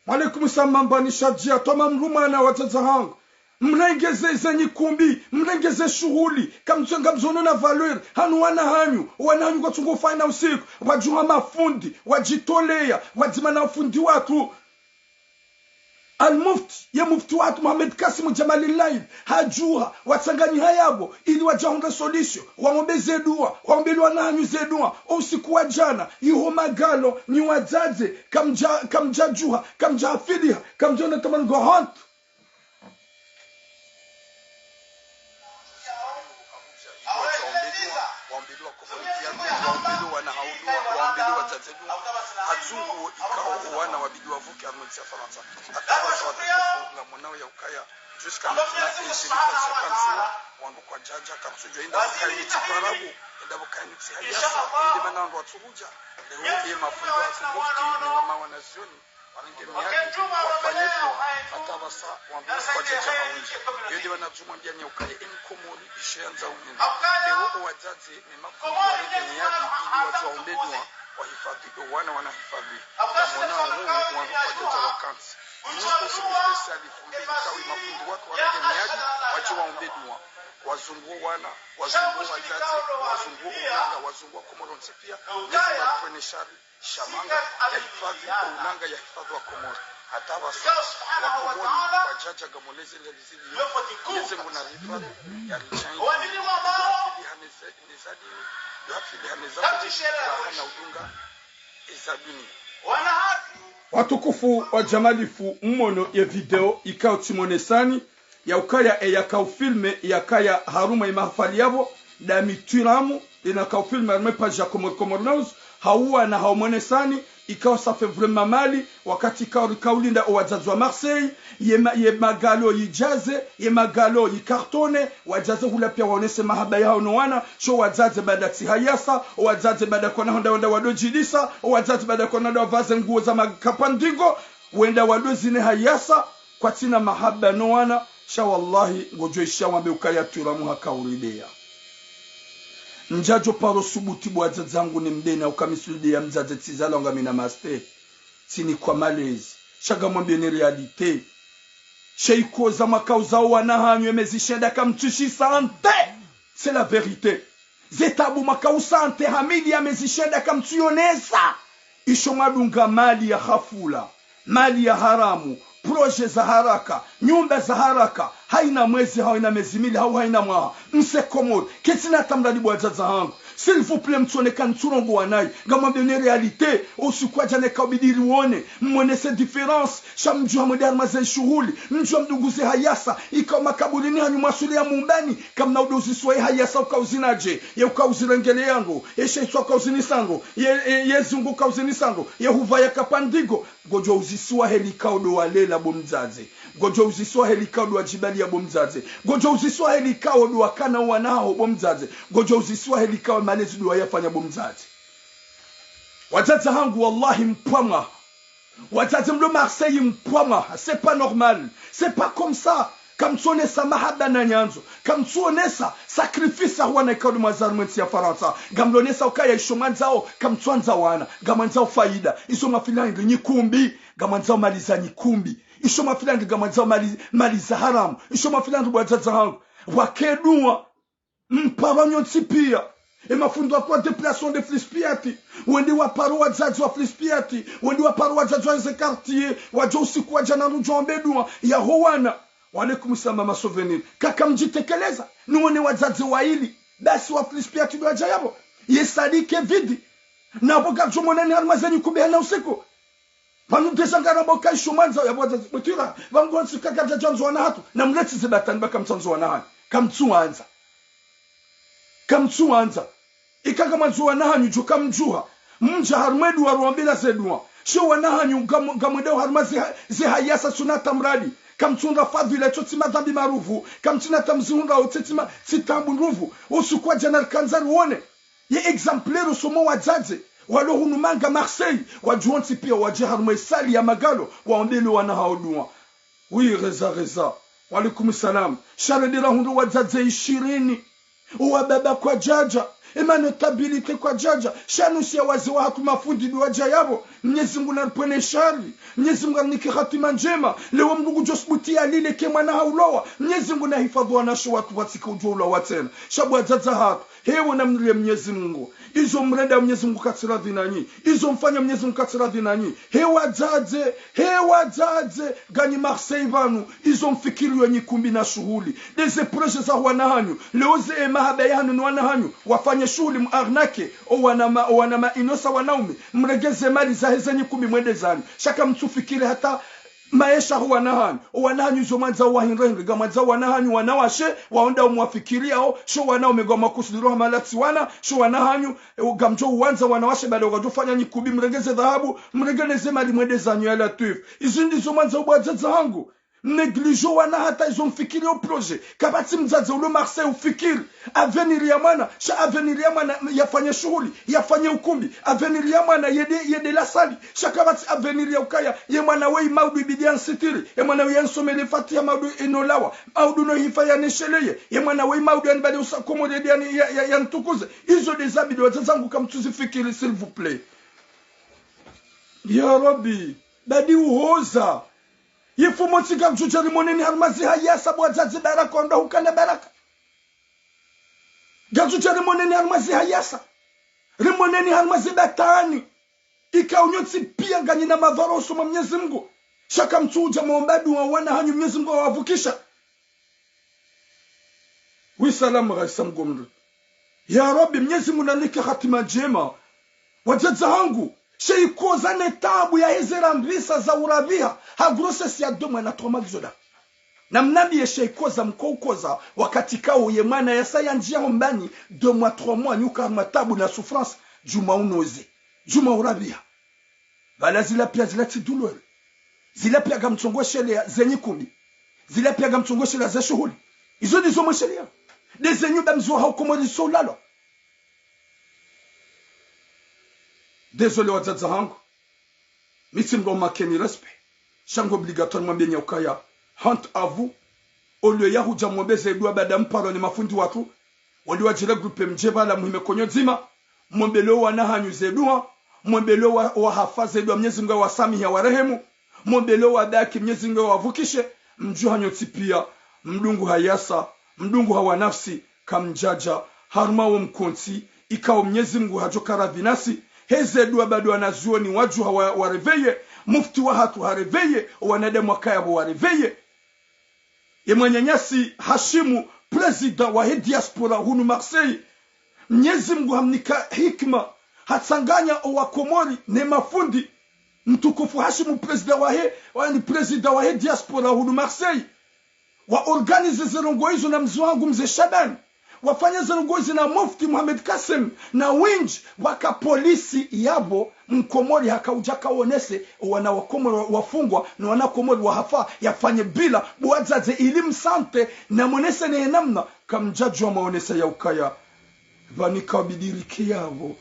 Mwalaikum salam, Mambani Shadia, twamaya mdru mwana, wadzadze hangu. Mrenge ze, ze nyikumbi, mrenge ze shuhuli, kamtsenga mzono na valeur, hanu wana hanyu, wana hanyu kwatsungo fanya usiku, wadjuha mafundi, wadjitoleya, wadzima na ufundi watru. Al-Mufti, ye Mufti watru Mohamed Kassim Djamalillail, hadjuha, watsanganyiha yapvo, ili wadje wahundre solution, waombe ze dua, waombele wana hanyu ze dua, o usiku wa djana, iho Magalo, nyi wadzadze, kamdja, kamdjadjuha, kamdjahafidhiha, kamdjaona tamani ngo honte. Waombelewa, waombelewa Komori pia, waombelewa wana hao dua, waombelewa wadzadze dua. Hatsungu ikao wana wabidi wavuke harumwa entsi ya Farantsa. Hata wasa watukufu ngamwonao ya ukaya, jusqu'à maintenant, ezi ripasi kamsio, wandru kwadjadja, kamsudjo, enda bukaini tsi pvarabu, enda bukaini tsi hayasa, ende mana wandru watsuhudja. Leo, ye mafundi wa kumufti, ne wama wanazioni, warenge miadi, wafanye dua, hata pvasa wandru kwadjadja mawindji. Yo nde wana djumwambia ni ukaya eni Komori ishe yandza uhenda. Leo owadzadze ne mafundi warenge miadi ili wadje waombe dua, wahifadhi owana wanahifadhi. Ngamwonao huu wandru kwadjadja wakantsi. Inu usiku spécial fundi ikawi mafundi wake warenge miadi, wadje waombe dua. Wazungu wana, wazungu wadzadze, wazungu unanga, wazungu wa Komori wontsi pia, Mwenyezi Mungu afanye shari. Sha manga yahifadhi, o unanga yahifadhi wa Komori. Hata pvasa, wa Komori, wadjadja ngamwonao ze ndali zilio, Mwenyezi Mungu nahifadhi, yaritsaidie, yahafidhi ha neze, neza dini, yahafidhi ha neza mdji, raha na udunga, eza dunia. Watukufu wa djamalifu, mmono ye video ikao tsimwonesani, ya ukaya e yakao filme, yakaya harumwa ye mahafali yapvo, Dami Twiramu, ina kao filme harumwa ye page ya Comores Comores News, hauwa na haumwonesani, ikao ça fait vraiment mal, wakati ikao rikaulinda owadzadze wa Marseille, ye ma-, ye Magalo yidjaze, ye Magalo yikartone, wadjaze hula pia waonese mahaba yahao no wana, sho wadzadze baada tsi hayasa, owadzadze baada kwana honda honda wadodjilisa, owadzadze baada kwana honda wavaze nguo za makapandingo, wenda wadozine hayasa, kwatsina mahaba no wana, sha wallahi, ngodjo isha wambe ukaya Twiramu hakauridea. Ndjadjo paro subuti bo wadzadze hangu ni mdena ukamisude ya mdzadze tsizalwa ngamina master. Tsini kwa malezi. Sha ngamwambieni réalité. Sha ikoza mwakauzao wana hanyu emezi shenda kamtsushisa ante. C'est la vérité. Ze tabu mwakausante hamili ya mezi shenda kamtsuyonesa. Isho mwadunga mali ya hafula, mali ya haramu, projet za haraka, nyumba za haraka, haina mwezi, haina mezi mili, hau haina mwaha. Mse Komori, ketsina tamradi bo wadzadze hangu. S'il vous plaît, mtsone kantsurongoa nayi. Ngamwambieni réalité, usiku wa djana ikao bidi riwone, mwonese différence. Sha mdjuha mwende harumwa ze shuhuli, mdjuha mdunguze hayasa, ikao makaburini hanyu mwasuli ya mumbani, kamna udoziswa ye hayasa ukauzinaje, ye ukauzirengele yandro, ye sheitwa ukauzinisa ndro, ye, ye, ye zungu ukauzinisa ndro, ye huvaya kapandigo, ngodjo uziswa heli ikao ndo walela bo mdzadze, ngodjo uziswa heli ikao ndo wadjibalia bo mdzadze, ngodjo uziswa heli ikao ndo wakana wana haho bo mdzadze, ngodjo uziswa heli ikao malezi ndo wayafanya bo mdzadze. Wadzadze hangu wallahi mpvamwa. Wadzadze mlo Marseille mpvamwa, c'est pas normal, c'est pas comme ça. Kamtsuonesa mahaba na nyandzo, kamtsuonesa sacrifice ya wana ikao ndo mwazao harumwa entsi ya Farantsa. Ngamlonesa ukaya isho mwandzao, kamtsuandza wana, ngamwandzao faida. Isho mwafila hindri nyikumbi, ngamwandzao mali za nyikumbi. Isho mwafila hindri ngamwandzao mali, mali za haramu. Isho mwafila hindri bo wadzadze hangu. Wakedua. Mparo nyontsi pia. E mafundi wa kwa déplacement de Flispiati. Wende waparo wadzadze wa Flispiati. Wende waparo wadzadze wa ze quartier. Wadjo usiku wa djana rudjo ombe dua. Yaho wana. Wa alaikum salam ma souvenir. Kaka mdjitekeleza. Nuone wadzadze waili. Basi wa Flispiati ndo wadja yapvo. Ye salle ike vide. Napvo kadjo mwonani harumwa ze nyikumbi hana usiku. Pvanu déjà ngaramba uka isho mwandzao ya bo wadzadze, bo Twiramu, pvangu ntsi kaka djadja ndzo wana hatru, na mleti ze batani ba kamtsuandza wana hanyu. Kamtsuandza. Kamtsuandza. Ika ngamwandzo wana hanyu djo kamdjuha. Mdja harumwa e dua ruambela ze dua. Sho wana hanyu ngam-, ngamwendao harumwa ze ha-, ze hayasa tsuna tamradi. Kamtsunda fadhila tso tsi madhambi maruvu. Kamtsina tamzihundra o tsi tsi ma-, tsi tambu nruvu. Usiku wa djana rikandza ruone. Ye exemplaire usoma wadzadze, walo hunu manga Marseille, wadjo wontsi pia wadje harumwa e salle ya Magalo, waombele wana hao dua. Oui, Reza, Reza. Wa alaikum salam. Sha redera hundru wadzadze ishirini. Owababa kwadjadja, emanotabilité kwadjadja, sha nusu ya wazee wahatru mafundi ndo wadja yapvo. Mnyezi Mungu naripvwene shari, Mnyezi Mungu arinike hatima ndjema. Leo mndru ngudjo subuti yalile ke mwana haulowa. Mnyezi Mungu nahifadhwi wanashe watru pvatsike udjo ulowa tsena. Sha bo wadzadze hatru, hewo namlilie Mnyezi Mungu. Izo mrenda Mnyezi Mungu katsi radhi nanyi. Izo mfanya Mnyezi Mungu katsi radhi nanyi. He wadzadze, he wadzadze, nganyi Marseille pvanu, izo mfikiriyo nyi kumbi na shuhuli. Ndeze projet za wana hanyu. Leo ze mahaba yahanu ni wana hanyu. Wafanye shuhuli mu arnaque. O wana ma, o wana ma inosa wanaume. Mregeze mali zaheze nyi kumbi mwende zanyu. Sha kamtsufikiri hata maesha ho wana hanyu. O wana hanyu zo mwandza wahindre hindre. Ngamwandza wana hanyu wanawashe, waonda umwafikiriao, sho wanaume ngwamakusudiro hama latsi wana, sho wana hanyu, e, ngamdjo uwandza wanawashe, bale wakadjofanya nyi kumbi, mregeze dhahabu, mregeleze mali mwende zanyu ya Latwif. Izi ndizo mwandza bo wadzadze hangu. Mnéglige wana hata izo mfikiriyo projet. Kapvatsi mdzadze ulo Marseille ufikiri avenir ya mwana, sha avenir ya mwana yafanye shuhuli, yafanye ukumbi, avenir ya mwana yende, yende lasali, sha kapvatsi avenir ya ukaya, ye mwana weyi maudu ibidi yansitiri, ye mwana weyi yansomele Fatiha maudu inolawa, maudu no hifa yanesheleye, ye mwana weyi maudu yanibale usa Komori yende yani, ya, ya, yanitukuze. Izo ndeza bidi wadzadze hangu kamtsuzifikiri, s'il vous plaît. Ya Rabbi, badi uhoza. Ye fumo tsi ngamdjo dja rimoneni harumwa zihayasa bo wadzadze baraka, wandru hukana baraka. Ngamdjo dja rimoneni harumwa zihayasa. Rimoneni harumwa zibatwani. Ikao nyontsi pia nganyi na mapvaro usoni mwa Mnyezi Mungu. Sha kamtsudja mwomba dua wana hanyu Mnyezi Mungu awavukisha. Wi salamu ghaisa mgomri. Ya Rabbi, Mnyezi Mungu nanike hatima ndjema. Wadzadze hangu, she ikoza ne tabu yaheze rambisa za urapviha, ha grossesse ya deux mois na trois mois ngizo nda. Namnambiye she ikoza mko ukoza, wakati kao ye mwana yasa yandjiya hombani, deux mois, trois mois, nyi uka harumwa tabu na souffrance, djuma unoze, djuma urapviha. Pvala zila pia zila tsi douleur. Zila pia ngamtsongoshelea ze nyi kumbi. Zila pia ngamtsongoshelea ze shuhuli. Izo ndizo mweshelea. Ndeze nyumba mzo ha ukomori so lalo. Désolé wadzadze hangu. Mi tsi mndru wa makeni, respect. Sha ngo obligatoire mwambiye nyi ukaya, honte à vous. Olio ya hudja mwombe ze dua baada mparo ne mafundi watru. Wali wadjire groupe mdje pvala muhime konyo dzima. Mwombele o wana hanyu ze dua. Mwombele o wa, wahafa ze dua Mnyezi Mungu awasamihi awarehemu. Mwombele o wabaki Mnyezi Mungu awavukishe. Mdjuha nyontsi pia. Mdungu hayasa. Mdungu hawa nafsi. Kamdjadja. Harumwa wo mkontsi. Ikao Mnyezi Mungu hadjo ka radhi nasi. Heze dua bado wanazioni wadjuha wa, wa réveiller. Mufti wahatru ha réveiller. O wanadamu wakaya pvo wa réveiller. Ye mwananyasi Hashimu, président wahe diaspora hunu Marseille. Mnyezi Mungu hamnika hikima, hatsanganya o wakomori ne mafundi. Mtukufu Hashimu, président wahe, wani président wahe diaspora hunu Marseille. Wa organiser ze ndrongoo izo na mze wangu mze Shabani. Wafanya ze ndrongoo izi na Mufti Mohamed Kassem na wendji, waka polisi yapvo, mkomori haka udja kaonese, wana wa Komori wa, wafungwa, na wana Komori wahafa, yafanye bila, bo wadzadze ili msante, na mwonese ne namna, kamdjadjuwa mwaonese ya ukaya. Pvani kabidi rike yapvo,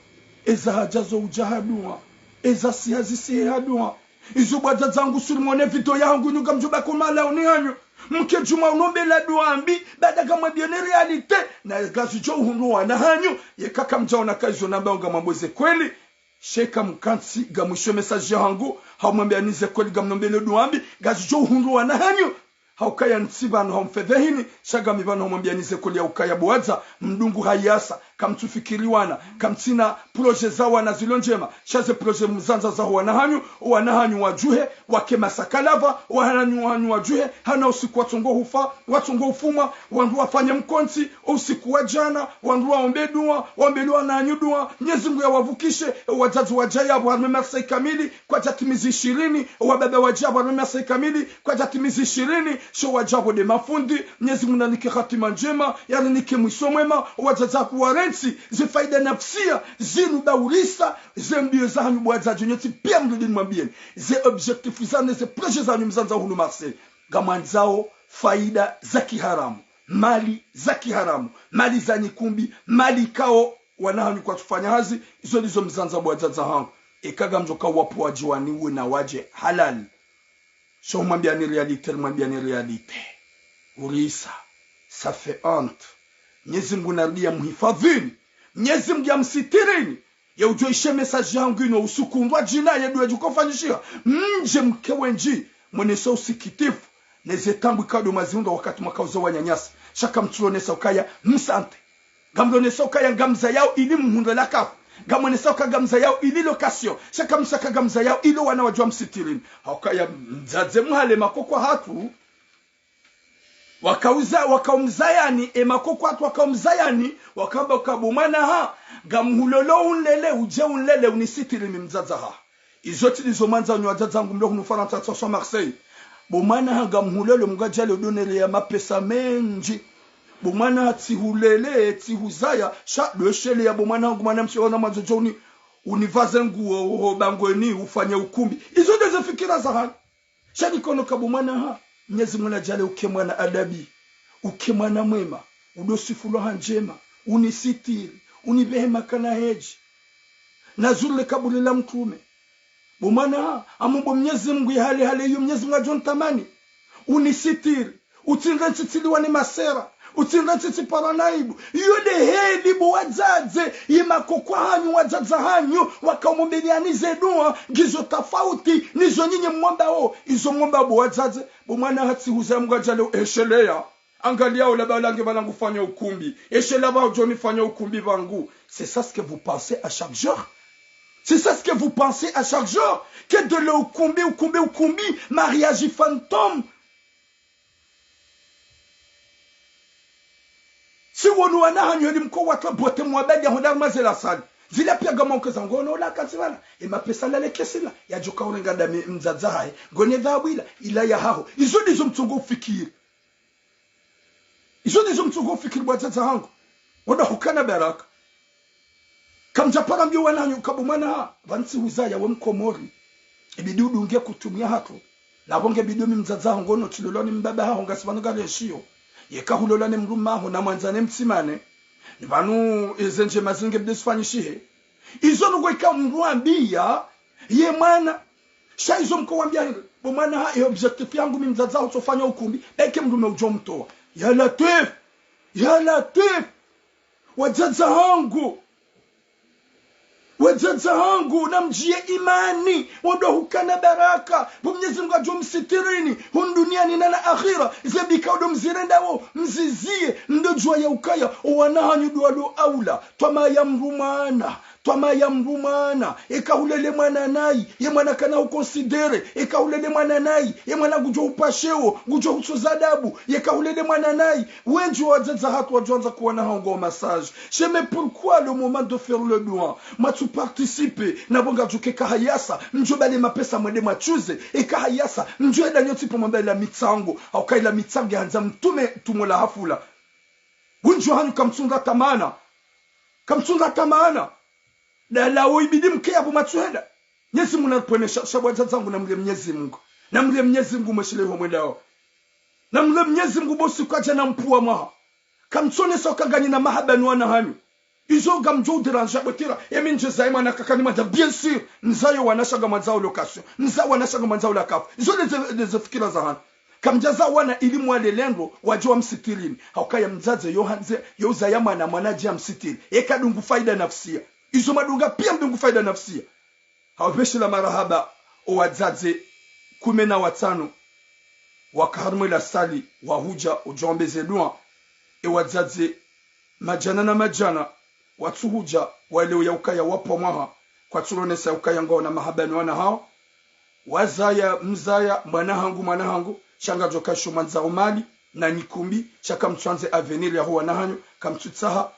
eza hadja zo udja ha dua, eza siha zisihe ha dua. Izo bo wadzadze hangu suri mwone video yahangu nyu ngamdjo baki malaoni hanyu. Mke djuma unombela dua mbi, baada ngamwambiyeni réalité, na ngazidjo uhundru wana hanyu, yeka kamdjaona ka izo nambao ngamwambo ze kweli. Sheka mkantsi ngamwisho message yahangu, haumwambiyani ze kweli ngamnombele dua mbi, ngazidjo uhundru wana hanyu. Haukaya ntsi pvanu haumfedhehini, sha ngami pvanu haumwambiyani ze kweli ya ukaya bo wadza, mdungu hayasa, kamtsufikiri wana, kamtsina projet za wana zilo ndjema, sha ze projet mzandzao za wana hanyu, wana hanyu wadjuhe, wake masakalava, wana hanyu wadjuhe, hana usiku watsongo hufa, watsongo ufumwa, wandru wafanye mkontsi, usiku wa djana, wandru waombe dua, waombele wana hanyu dua, Mnyezi Mungu yawavukishe, wadzadze wadja yapvo harumwa Marseille kamili, kwadjatimizi ishirini, wababa wadja pvo harumwa Marseille kamili, kwadjatimizi ishirini, sho wadja pvo nde mafundi, Mnyezi Mungu nanike hatima ndjema, yarinike mwiso mwema, wadzadze kuwarentsi, ze faida nafsia, zinu baurisa, ze mbiyo zahanyu bo wadzadze nyontsi pia mrudi nimwambiyeni, ze objectif zanyu, ze projet zanyu mzandzao hunu Marseille, ngamwandzao faida za kiharamu, mali za kiharamu, mali za nyikumbi, mali kao wana hanyu kwatsufanya hazi, izo ndizo mzandzao bo wadzadze hangu. Eka ngamdjo ka wapvo wadje waniwe na wadje halali. Sho mwambiyani réalité, mwambiyani réalité. Urisa, ça fait honte. Mnyezi Mungu narudi ya muhifadhwini. Mnyezi Mungu ya msitirini. Ye udjo ishe message yangu inu usiku ndo djina ye dua djuko fanyishiha. Mdje mke wendji. Mwenese usikitifu. Neze taabu ikao ndo mwaziunda wakati mwaka uza wananyasi. Sha kamtsulo nesa ukaya msante. Ngamlo nesa ukaya ngamzayao ili muhundre la kafu. Ngamlo nesa ukaya ngamzayao ili location. Sha kamsaka ngamzayao ili wana wadjuwa msitirini. Haukaya mdzadze muhale makoko hatru. Wakauza, wakaumzayani, e makoko hatru wakaumzayani, wakamba uka bo mwana ha, ngamhulolo unlele, udje unlele, unisitiri mi mdzadze ha. Izo tsi ndizo mwandza unyo wadzadze hangu mlo hunu Farantsa tsa swa Marseille. Bo mwana ha ngamhulolo mngu adjale udonere ya mapesa mendji. Bo mwana ha tsihulele, tsihuzaya, sha dweshele ya bo mwana hangu mwana mshe wana mwandzo djo uni, univaze nguo, uho bangweni, ufanye ukumbi. Izo ndeze fikira za hanyu. Sha nikono ka bo mwana ha, Mnyezi Mungu nadjale uke mwana adabi, uke mwana mwema, udo sifulwa ha ndjema, unisitiri, unibehe makana hedji. Nazurule kaburi la mtrume. Bo mwana ha, amu bo Mnyezi Mungu ihale hale iyo Mnyezi Mungu adjo ntamani. Unisitiri, utsindre ntsitsiliwa ni masera, utsindre ntsitsiparwa na aibu. Iyo nde heli bo wadzadze, ye makoko hanyu, wadzadze hanyu, wakaomombeleani ze dua, ngizo tafauti, nizo nyinyi mwombao, izo mwombao bo wadzadze, bo mwana ha tsihuzaya mngu adjale uhesheleya. Angalia ola bala nge bala ngufanya ukumbi. Eshe la ba udjo nifanya ukumbi bangu. C'est ça ce que vous pensez à chaque jour? C'est ça ce que vous pensez à chaque jour? Que de le ukumbi, ukumbi, ukumbi, mariage fantôme. Si wonu wana hanyu heli mko watwa bote mwabadi ya honda mazela sali. Zila pia gama ukeza ngono la kazi wala. E mapesa la lekesila. Ya djoka urenga dami mdzadze hahe. Ngone dhahabu ila, ila ya haho. Izo ndizo mtsungo ufikiri. Izo ndizo mtsungo ufikiri bo wadzadze hangu. Woda hukana baraka. Kamdjapara mbio wana hanyu ka bo mwana ha, pvanu tsihuzaya we Mkomori. Ibidi udunge kutumu ya hatru. Na bo nge bidi mi mdzadze haho ngono tsilolwa ni mbaba haho ngasi pvanu ngareshiyo. Yeka hulolwa ni mdrume haho na mwandzane mtsimane. Ni pvanu eze ndjema zinge bidi zifanyishihe. Izo nungo ika mdru ambiya, ye mwana. Sha izo mko wambiya hindri. Bo mwana ha, e objectif yangu mi mdzadze haho tsofanya ukumbi. Eke mdrume udjo mtowa. Ya Latwif! Ya Latwif! Wadzadze hangu! Wadzadze hangu, namdjiye imani, wodo hukana baraka, bo Mnyezi Mungu adjo msitirini, hunu duniani na na akhira, ze bika wodo mzirendao, mziziye, ndo djuwa ya ukaya, o wana hanyu ndo walo aula, twama ya mdru mwana, twama ya mdru mwana, eka hulele mwana nayi, ye mwana kana hukonsidere, eka hulele mwana nayi, ye mwana ngudjo hupasheo, ngudjo hutsoza adabu, yeka hulele mwana nayi, wendji wa wadzadze hatru wadjo andza kuwana hango message. Je, mais pourquoi le moment de faire le dua, mwatsu participer, na bo ngadjo ke kahayasa, mdjo bale mapesa mwende mwatsuze, e kahayasa, mdjo heda nyontsi pvo mwamba ila mitsango, hauka ila mitsango ya handza mtume tumo la hafula. Wendji wa hanyu kamtsundra tamana. Kamtsundra tamana. Dalawo ibidi mke ya bo mwatsu heda. Mnyezi Mungu naripvwenesha, sha bo wadzadze hangu namle Mnyezi Mungu. Namle Mnyezi Mungu mweshile iho mwendao. Namle Mnyezi Mungu bo siku adja na mpvuwa mwaha. Kamtsonesa uka nganyi na mahaba ni wana hanyu. Izo ngamdjo udéranger bo tira, emi ndje zaye mwana kakani mwandza, bien sûr. Mzayo wana sha ngamwandzao location. Mzayo wana sha ngamwandzao la kafu. Izo ndeze, ndeze fikira za hanyu. Kamdjaza wana ili mwalele ndro, wadje wamsitirini. Haukaya mdzadze yo handze, yo uzaya mwana, mwana adje amsitiri. Eka dungu faida nafsia. Izo mwadunga pia mdungu faida nafsia. Hawapveshela marahaba o wadzadze kume na watsanu waka harumwa ila salle wahudja udjo wambe ze dua. E wadzadze madjana na madjana watsuhudja waelewe ya ukaya wapvwa mwaha kwatsulonesa ya ukaya ngwawo na mahaba ni wana hawo. Wazaya, mzaya, mwana hangu, mwana hangu, sha ngadjo kasho mwandzao mali na nyikumbi, sha kamtswandze avenir yaho wana hanyu, kamtsutsaha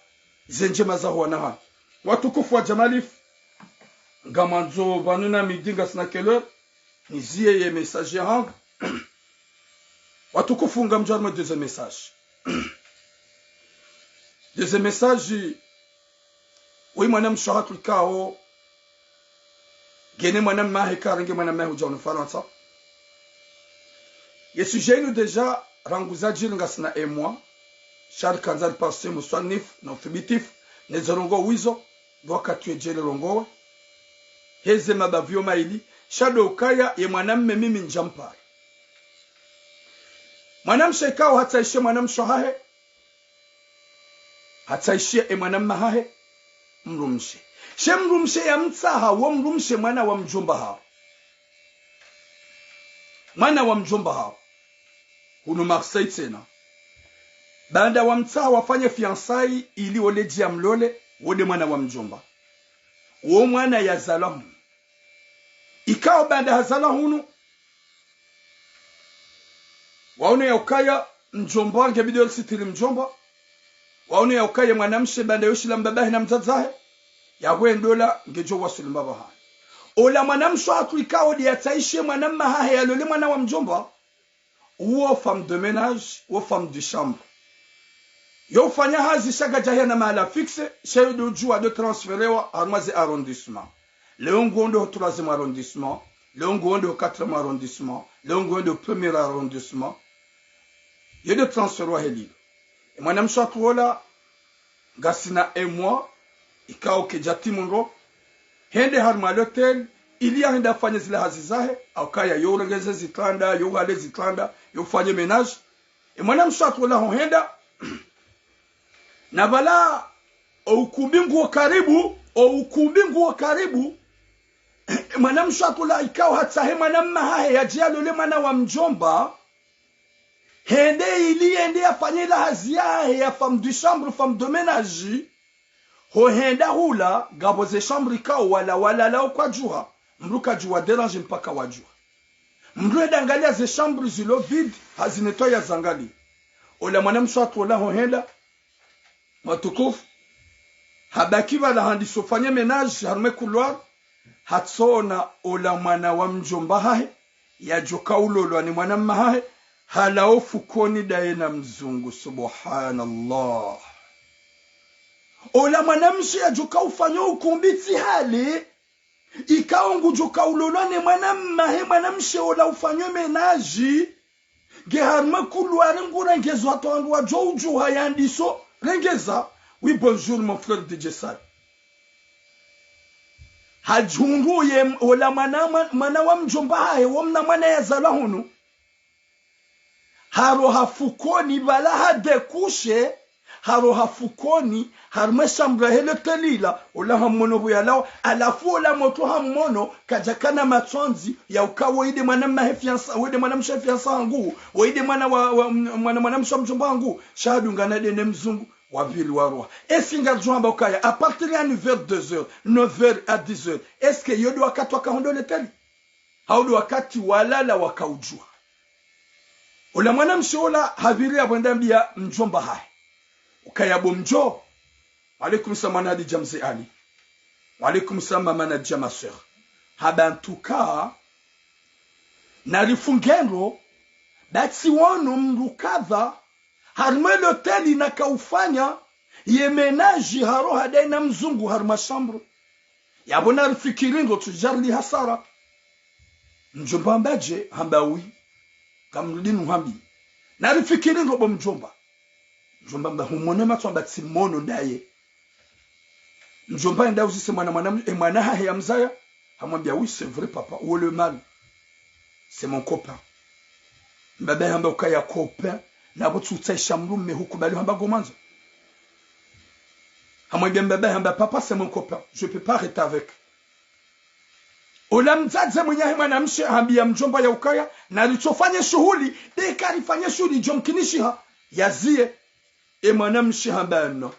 ze ndjema zaho wana hanyu. Watukufu wa Jamalif, ngamwandzo pvanu na midi ngasina quelle heure, niziye ye message ya hangu. Watukufu ngamdjo harumwa deuxième message. Deuxième message, woyi mwana mshe hatru ikao, ngena mwana mme wahe, karenge mwana mme wahe udja hunu Farantsa. Ye sujet inu déjà, rangu zadjiri ngasina un mois, sha rikandza ripase muswanifu na uthibitifu, ne ze ndrongoo wizo, ndo wakati wedjeli rongowe. Heze mabavu yo mayili, sha ndo ukaya ye mwana mme mimi ndjampara. Mwana mshe ikao hatsahiye mwana mshe wahahe, Hatsahishiya e mwana mma hahe mdrumshe. She mdrumshe yamtsaha, wo mdrumshe mwana wa mdjomba haho. Mwana wa mdjomba haho. Hunu Marseille tsena. Baanda wamtsaha wafanye fiançailles ili oledji yamlole, wo nde mwana wa mdjomba. Wo mwana yazalwa hunu. Ikao baanda hazalwa hunu, waone ya ukaya mdjomba nge bidi olisitiri mdjomba. Waone ya ukaya mwanamshe baanda yoshila mbabahe na mdzadzahe, yahwendola ngedjo wasuli mbaba hahe. Ola mwanamshe hatru ikao nde yatsahishiya mwana mma hahe yalole mwana wa mdjomba, uwo femme de ménage, uwo femme de chambre. Yo ufanya hazi sha kadjahiya na mahala fixe, sha yo ndo udjuwa ndo transferewa harumwa ze arrondissement. Leo nguwo ndo troisième arrondissement, leo nguwo ndo quatrième arrondissement, leo nguwo ndo premier arrondissement. Yo ndo transferewa helilo. E mwanamshe hatru ola, ngasina un mois, ikao kedja timu ndro, hende harumwa l'hôtel, ili yahende afanye zila hazi zahe, au kaya yo urengeze zitranda, yo uhale zitranda, yo ufanye ménage. E mwanamshe hatru ola ho henda, na pvala, o ukumbi nguwo karibu, o ukumbi nguwo karibu, e mwanamshe hatru ola ikao hatsahe mwana mma hahe yadje yalole mwana wa mdjomba, hende ili yende yafanye la hazi yahe ya femme de chambre, femme de ménage. Ho henda hula, ngapvo ze chambre ikao wala walala o kwadjuha, mdru kadjuwa dérange mpaka wadjuha. Mdru henda angaliya ze chambre zilo vide, hazi nettoyer yazangaliya. Ola mwanamshe hatru ola ho henda, watukufu, habaki pvala handiso fanye ménage harumwa e couloir, hatsona ola mwana wa mdjomba hahe, yadjoka ulolwa ni mwana mma hahe, halawa o fukoni ndaye na mzungu, subhanallah. Ola mwanamshe yadjoka ufanya o ukumbi tsi hale, ikao ngudjoka ulolwa ne mwana mma hahe mwanamshe ola ufanya o ménage, nge harumwa e couloir ngurengezwa hata wandru wadjo udjuha yandiso rengeza. Oui, bonjour, mon frère D J Sal. Hadjihundru ye m-, ola mwana, mwa-, mwana wa mdjomba hahe, wo mna mwana yazalwa hunu. Haroha fukoni, pvala hadécouché, haroha fukoni, harumwa e chambre yahe l'hôtel ila, ola hammono pvo yalawa, halafu ola motro hammono, kadjakana matsondzi, ya uka wo inde mwana mma he fiança, wo inde mwanamshe he fiança hangu, wo inde mwana wa, wa, mwana, mwanamshe wa mdjomba hangu, sha hadungana nde ne mzungu, wapviri waroha. Est-ce que ngaridjo hamba ukaya, à partir ya neuf heures, deux heures, neuf heures à dix heures, est-ce que yo ndo wakati waka hondro l'hôtel? Hau ndo wakati walala waka udjuha. Ola mwanamshe ola hapviri yapvo hende hambiya mdjomba hahe. Ukaya bo mdjo. Wa alaikum salam mwana Hadidja mze Ali. Wa alaikum salam mama Nadja ma sœur. Hamba en tout cas, narifunge ndro, ba tsiwono mdru kadha, harumwa e l'hôtel naka ufanya, ye ménage haroha ndaye na mzungu harumwa e chambre. Yapvo narifikiri ndro tsu djarili hasara. Mdjomba hamba dje, hamba oui. Kamrudi nuhambi. Narifikiri ndro bo mdjomba. Mdjomba hamba humono matso hamba tsimono ndaye. Mdjomba hende hauzise mwana, mwana, e mwana hahe yamzaya. Hamwambiya oui, c'est vrai papa. Où est le mal? C'est mon copain. Mbaba hamba ukaya copain, na pvo tsu utsahisha mdrume hukubali hamba ngomwandzo. Hamwambiya mbaba hamba papa, c'est mon copain. Je peux pas arrêter avec. Ola mdzadze mwenye he mwanamshe hambiya mdjomba ya ukaya, naritso fanye shuhuli, nde karifanye shuhuli djo mkinishiha, yaziye. E mwanamshe hamba non.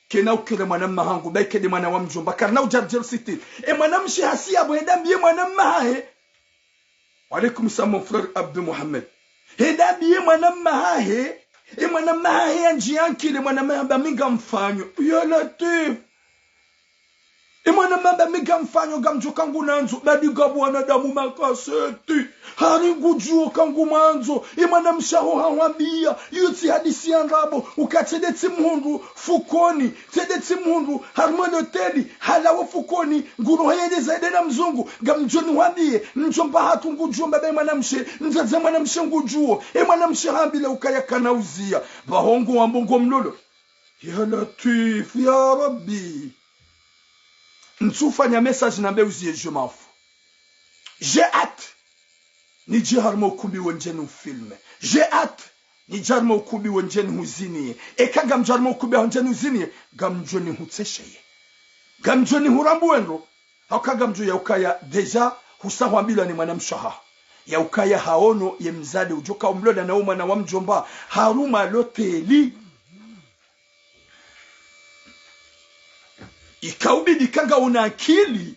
Kena ukere mwana mma hangu, ba ike nde mwana wa mdjomba, karina udjarili sitiri. E mwanamshe hasiya pvo hende hambiye mwana mma hahe. Wa alaikum salam, mon frère Abdou Mohamed. Hende hambiye mwana mma hahe, e mwana mma hahe yandjiya nkile, mwana mma hamba mi ngamfanyo. Ya Latwif. E mwana mma hamba mi ngamfanyo, ngamdjo ka ngunandzo, badi ngapvo wanadamu makaseti. Hari ngudjuo ka ngumwandzo, e mwanamshe haho hahwambiya, iyo tsi hadisi ya ndrabo, uka tsende tsimhundru, fukoni, tsende tsimhundru, harumwa e l'hôtel, halawa fukoni, nguroha yende zaidi na mzungu, ngamdjo nihwambiye, mdjomba hatru ngudjuo mbaba e mwanamshe, mdzadze mwanamshe ngudjuo, e mwanamshe hambilwa ukaya kana uziya, pvaho ngu wambo ngomlolo. Ya Latwif, ya Rabbi. Ntsufanya message nambe uziye, je m'en fous. J'ai hâte. Nidje harumwa ukumbi wo ndje nufilme. J'ai hâte. Nidje harumwa ukumbi wo ndjeni huziniye. Eka ngamdjo harumwa ukumbi wo ndjeni huziniye, ngamdjo nihutsesheye. Ngamdjo nihurambuwe ndro. Hauka ngamdjo ya ukaya déjà husa hwambilwa ni mwanamshe haho ya ukaya haono ye mdzadze udjo ka umlola na wo mwana wa mdjomba harumwa loteli. Ikaubidi eka ngauna ankili,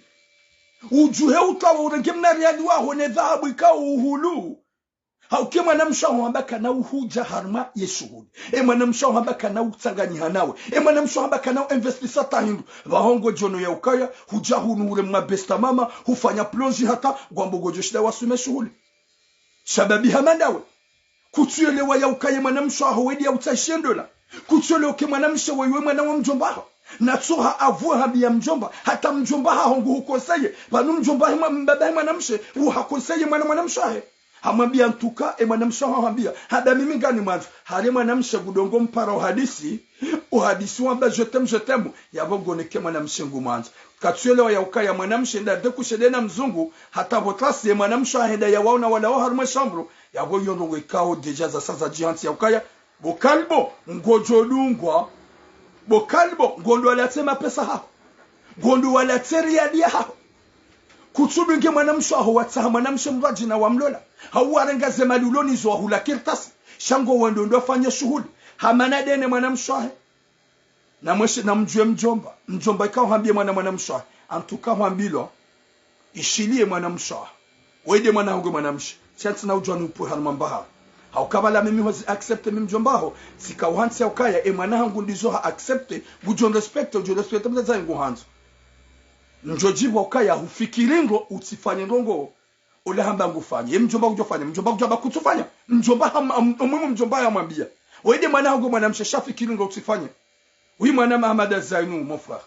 udjuhe utwawe urenge mna riali waho ne dhahabu ikao uhulu. Hauka ye mwanamshe haho hamba kana uhudja harumwa ye shuhuli. Ye mwanamshe haho hamba kana utsanganyiha nawe. Ye mwanamshe haho hamba kana uinvestisa hata hindru. Pvaho ngodjo ona ya ukaya, hudja hunu ure mwa besta mama, hufanya plonge hata, ngwambo ngodjo shinda waswime shuhuli. Shababi hama ndawe. Kutsuelewa ya ukaya ye mwanamshe haho wedi ya utsaha she ndola. Kutsuelewa uka ye mwanamshe wewe mwana wa mdjomba haho. Na tsoha avuwe hambiya mdjomba, hata mdjomba haho nguhukonseye. Pvanu mdjomba he mwa-, mbaba he mwanamshe, uhakonseye mwana mwanamshe hahe. Hamwambiya en tout cas, ye mwanamshe haho hambiya. Hamba mimi nganimwandzo. Hari ye mwanamshe ngudjo ngo mpara uhadisi. Uhadisi wamba je t'aime, je t'aime. Yapvo ngoneke mwanamshe ngumwandzo. Katsuelewa ya ukaya ye mwanamshe nda nde kushede na mzungu. Hata pvo trasi ye mwanamshe hahe nda yawaona walawa harumwa ye shambru. Yapvo iyo ndrongo ikao déjà za saza djihantsi ya ukaya. Bo Kalbo, ngodjo dungwa. Bo Kalbo, ngondo walatse mapesa haho. Ngondo walatse riali yaho. Kutsudunge mwanamshe haho watsaha mwanamshe mndru adjina wamlola. Hau warenga ze mali ulo nazo wahula kartasi. Sha ngo wendo ndo wafanye shuhuli. Hamana dene mwanamshe hahe. Na mweshe na mdjuwe mdjomba. Mdjomba ikao hambiye mwana mwanamshe hahe. En tout cas hwambilwa. Ishiliye mwanamshe haho. Wewe nde mwana hangu mwanamshe. Tsi hantsi na udjuwa ni upve harumwa mbaha. Hauka pvala mimi hozi accepte mi mdjomba haho. Tsikao hantsi ya ukaya, ye mwana hangu ndizo ha accepte. Ngudjo respecte, udjo respecte mdzadze nguhandzo. Ndjo djipvwa ukaya hufikiri ndro utsifanye ndrongo. Ola hamba ngufanye. Ye mdjomba kudjo fanya. Mdjomba kudjo hamba kutsufanya. Mdjomba ham-, am-, omwe mdjomba hamwambiya. Wewe nde mwana hangu mwanamshe sha fikiri ndro utsifanye. Oui mwana Mahamada Zainu, mon frère.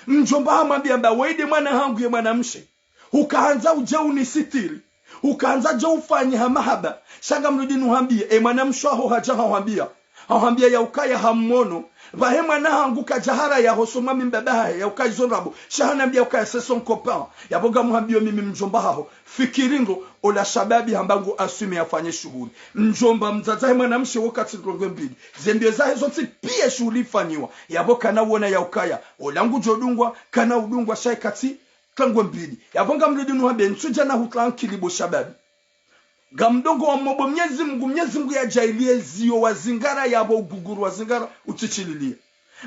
Mdjomba hamwambiya mba wewe nde mwana hangu ye mwanamshe. Ukahandza udje unisitiri. Ukahandza dje ufanye ha mahaba. Sha ngamrudi nuhambiye. Ye mwanamshe haho hadja hahwambiya. Hahwambiya ya ukaya hamono. Pvahe mwana hangu kadja haraya hosoni mwa mi mbaba hahe. Ya ukaya izo ndrabo. Sha hanambiya ukaya c'est son copain. Yapvo ngamhambiyo mimi mdjomba haho. Fikiri ndro, ola shababi hamba ngu aswime yafanye shuhuli. Mdjomba mdzadze he mwanamshe wo katsi ndrongo mbili. Ze mbiyo zahe zontsi piya shuhuli ifanyiwa. Yapvo kana uona ya ukaya. Ola ngudjo dungwa, kana udungwa sha ye katsi ndrongo mbili. Yapvo ngamrudi nuhambe ntsudja na hutwa ankili bo shababi. Ngamdungo wa momba Mnyezi Mngu, Mnyezi Mngu yadjaaliye ziyo wazingara yapvo uguguru wazingara utsishiliya.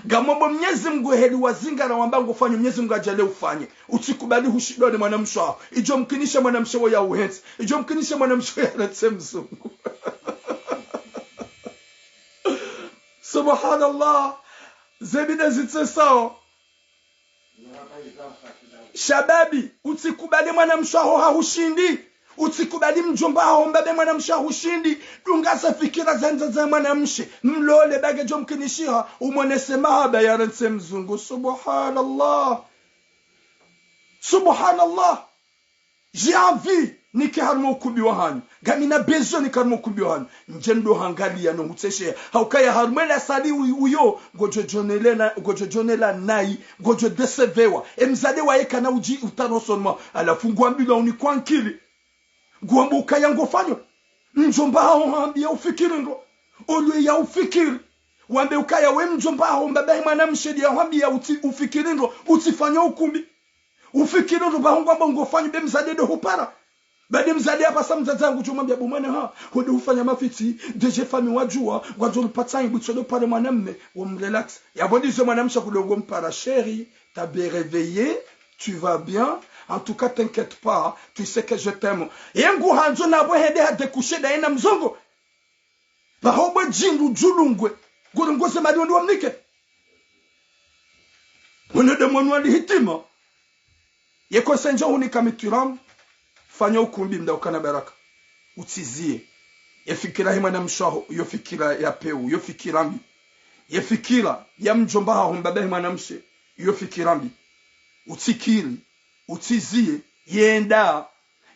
Ngamomba Mnyezi Mngu heli wazingara wamba ngufanyo, Mnyezi Mngu yadjaaliye ufanye. Utsikubali hushindwa ni mwanamshe haho. Idjo mkinishe mwanamshe wo ya uhentsi. Idjo mkinishe mwanamshe wo ya retse mzungu. Subhanallah. Ze bida zitsesao. Shababi, utsikubali mwanamshe haho hahushindi. Utsikubali mdjomba haho mbaba mwanamshe hahushindi. Dunga ze fikira za ndza za mwanamshe. Mlole ba ngedjo mkinishiha, umonese mahaba ya rentsi mzungu. Subhanallah. Subhanallah. J'ai envie nike harumwa ukumbi wahanyu. Ngamina besoin nike harumwa ukumbi wahanyu. Ndje ndo hangaliya no hutsesheya. Haukaya harumwa ela sali u-, uyo, ngodjo djonela, ngodjo djonela nayi, ngodjo décevoir. Ye mdzadze waye kana udji utaro seulement. Halafu ngwambilwa unikwa ankili. Ngwambo ukaya ngofanyo. Mdjomba haho hambiya ufikiri ndro. Olwe ya ufikiri. Wambe ukaya we mdjomba haho, mbaba he mwanamshe ndiye yahwambiya utsi-, ufikiri ndro, utsifanye ukumbi. Ufikiri ndro pvaho ngwambo ngofanyo be mdzadze ndo hupara. Baada mdzadze hapvasa mdzadze hangu djo mwambiya bo mwana ha, hwende hufanya mafitsi, déjà famille wadjuwa, ngwandzo ripvatsa ibu tsodo pare mwanamme, wamrelax. Yapvo ndizo mwanamshe kudongo mpara chérie, t'as bien réveillé, tu vas bien, en tout cas t'inquiète pas, tu sais que je t'aime. Ye nguhandzo napvo hende hadécoucher ndaye na mzungu. Pvaho bwe djindru djulungwe. Nguri ngoze mali wandi wamnike. Mwana de mwana wali hitima. Ye conseil ndjo hunika mi twiram. Fanya ukumbi mda ukana baraka. Utsiziye. Ye fikira he mwanamshe haho, iyo fikira ya pewu, iyo fikira mbi. Ye fikira ya mdjomba haho mbaba he mwanamshe, iyo fikira mbi. Utsikiri. Utsiziye, yenda,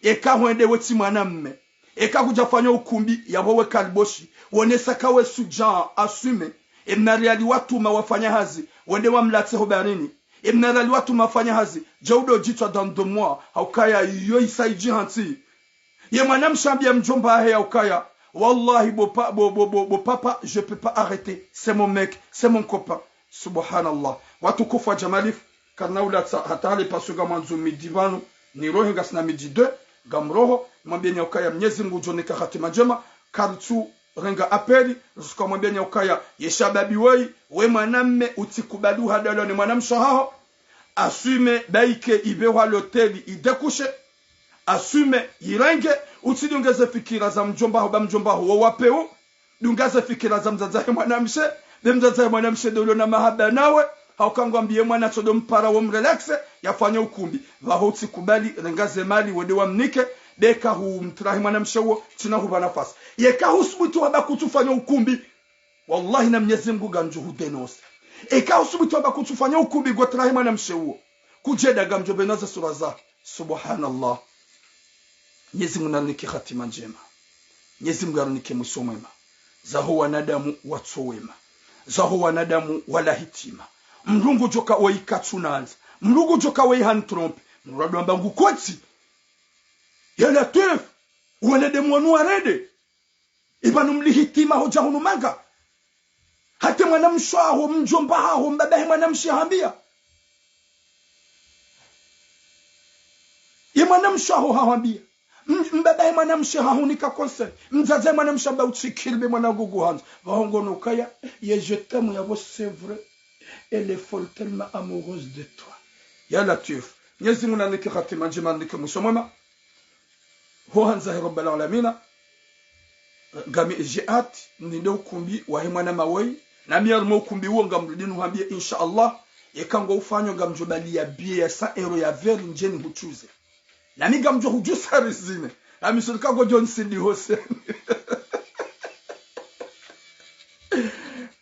eka hwende we tsi mwanamme, eka kudjafanya ukumbi, yapvo we kaliboshi, wonesa ka we shudjaa, assume, emna riali watuma wafanya hazi, wende wamlatse ho baharini, emna riali watuma wafanya hazi, dje udo djitwa dans deux mois, haukaya iyo isa idji hantsi. Ye mwanamshe hambiya mdjomba hahe ya ukaya, Wallahi, bo pa-, bo, bo, bo, bo papa, je peux pas arrêter. C'est mon mec, c'est mon copain. Subhanallah. Watukufu wa Jamalifu, karina ulatsa hata hale pasu ngamwandzo midi pvanu, nirohe ngasina midi deux, ngamroho, mwambieni ukaya Mnyezi Mungu udjo nika hatima ndjema, karitsu renga apeli, risuka mwambieni ukaya ye shababi woyi, we mwanamme utsikubali uhadalwa ni mwanamshe haho, assume baike ipvehwa loteli idekushe, assume irenge, utsidunge ze fikira za mdjomba haho ba mdjomba haho wo wapeu, dunga ze fikira za mdzadze hahe mwanamshe, be mdzadze hahe mwanamshe ndo ulo na mahaba nawe, hauka ngwambiye mwana tsodo mpara wo mrelaxe, yafanye ukumbi. Pvaho utsikubali, renga ze mali, wende wamnike, be kahumtrahi mwanamshe wo, tsina hupva nafasi. Yeka husubutu wamba kutsufanya ukumbi, wallahi na Mnyezi Mungu ngandjo hudénoncer. Eka husubutu wamba kutsufanya ukumbi ngotrahi mwanamshe wo, kudjenda ngamdjo pvena ze sura za. Subhanallah. Mnyezi Mungu narinike hatima ndjema. Mnyezi Mungu arinike mwiso mwema. Zaho wanadamu watso wema. Zaho wanadamu wala hitima. Mdru ngudjoka woyi katsunandza. Mdru ngudjoka woyi hanitrompe. Mdru wadwamba ngu kotsi. Ya Latwif. Wanadamu wanu warende. Ipvanu mli hitima hodja hunu manga. Hata mwanamshe haho, mdjomba haho, mbaba hahe mwanamshe hahwambia. Ye mwanamshe haho hahwambia. M-, mbaba hahe mwanamshe hahunika conseil. Mdzadze hahe mwanamshe hamba utsikiri be mwana ngugu handza. Pvaho ngono ukaya, ye je t'aime yapvo, c'est vrai. Elle est folle, tellement amoureuse de toi. Ya Latwif. Mnyezi Mungu narinike hatima ndjema, narinike mwiso mwema. Ho handza he Rabbal Alamina. Ngami djihad, ninde ukumbi wahe mwanama woyi. Nami harumwa ukumbi uwo ngamrudi nuhwambiye, insha Allah. Yeka ngo ufanyo ngamdjo baliya billet ya cent euros ya verre ndjeni hutsuze. Nami ngamdjo hudjusa rizine. Nami sirika ngodjo nsidi hoseni.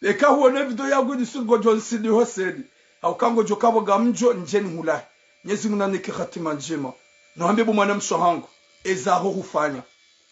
Yeka huone video yangu ni sirika ngodjo nsidi hoseni. Hauka ngodjo kapvo ngamdjo ndjeni hulahi. Mnyezi Mungu narinike hatima ndjema. Nuhwambiye bo mwanamshe hangu, eza haho hufanya.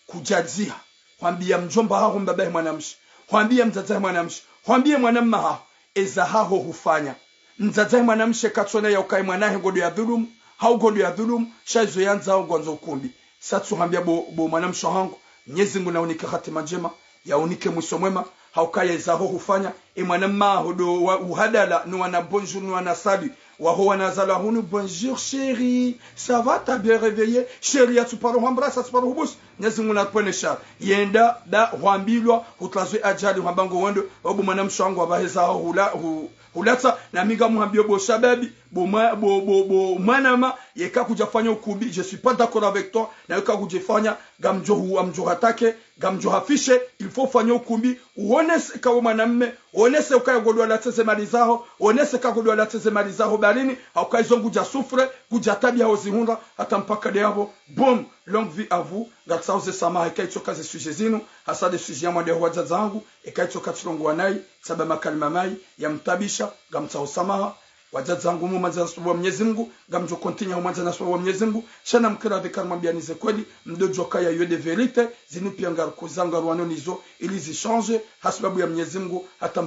Kudjadziha. Hwambiya mdjomba haho mbaba hahe mwanamshe. Hwambiya mdzadze hahe mwanamshe. Hwambiya mwanama haho. Eza haho hufanya. Mdzadze hahe mwanamshe katsona ya ukaya mwana hahe ngodo ya dhulumu. Hau ngodo ya dhulumu. Sha izo yandzao ngwandzo ukumbi. Sa tsuhwambiya bo, bo mwanamshe hangu. Mnyezi Mungu nahunike hatima ndjema. Yahunike mwiso mwema, hauka ye zaho hufanya, e mwanama haho ndo wa uhadala, ni wana bonjour, ni wana salut, waho wana zalwa hunu, bonjour chérie, ça va, t'as bien réveillé, chérie, yatsuparo hwambrasa, yatsuparo hubusu, Mnyezi Mungu napvwene shari, yenda, nda, hwambilwa, hutlazwe ajali, hwamba ngo wendo, obu mwanamshe wangu wapvahe zaho hula, hu, hulatsa, nami ngamhambiyo bo shababi, bo mwa-, bo, bo, bo mwanama, yeka kudjafanya ukumbi, je suis pas d'accord avec toi, na yeka kudjafanya, ngamdjo hu, ngamdjo hatake, ngamdjo hafishe, il faut ufanye ukumbi, uonese ka we mwanamme, uonese ukaya ngodo latsa ze mali zaho, uonese ka ngodo latsa ze mali zaho baharini, hauka izo ngudja souffre, ngudja tabiha hozihundra, hata mpaka nde yapvo, bon, longue vie à vous, ngaritsauze samaha, eka itsoka ze sujet zinu, hasa nde sujet ya mwade ho wadzadze hangu, eka itsoka tsilongowa nayi, tsamba makalima mayi, yamtabisha, ngamtsao samaha, wadzadze hangu mumwandza na sababu wa Mnyezi Mungu, ngamdjo continuer humwandza na sababu wa Mnyezi Mungu, sha namkira dhikar mwambiyani ze kweli, mdodjo kaya yo nde vérité, zinu piya ngarikuza ngarwano nizo, ili zi change, ha sababu ya Mnyezi Mungu, hata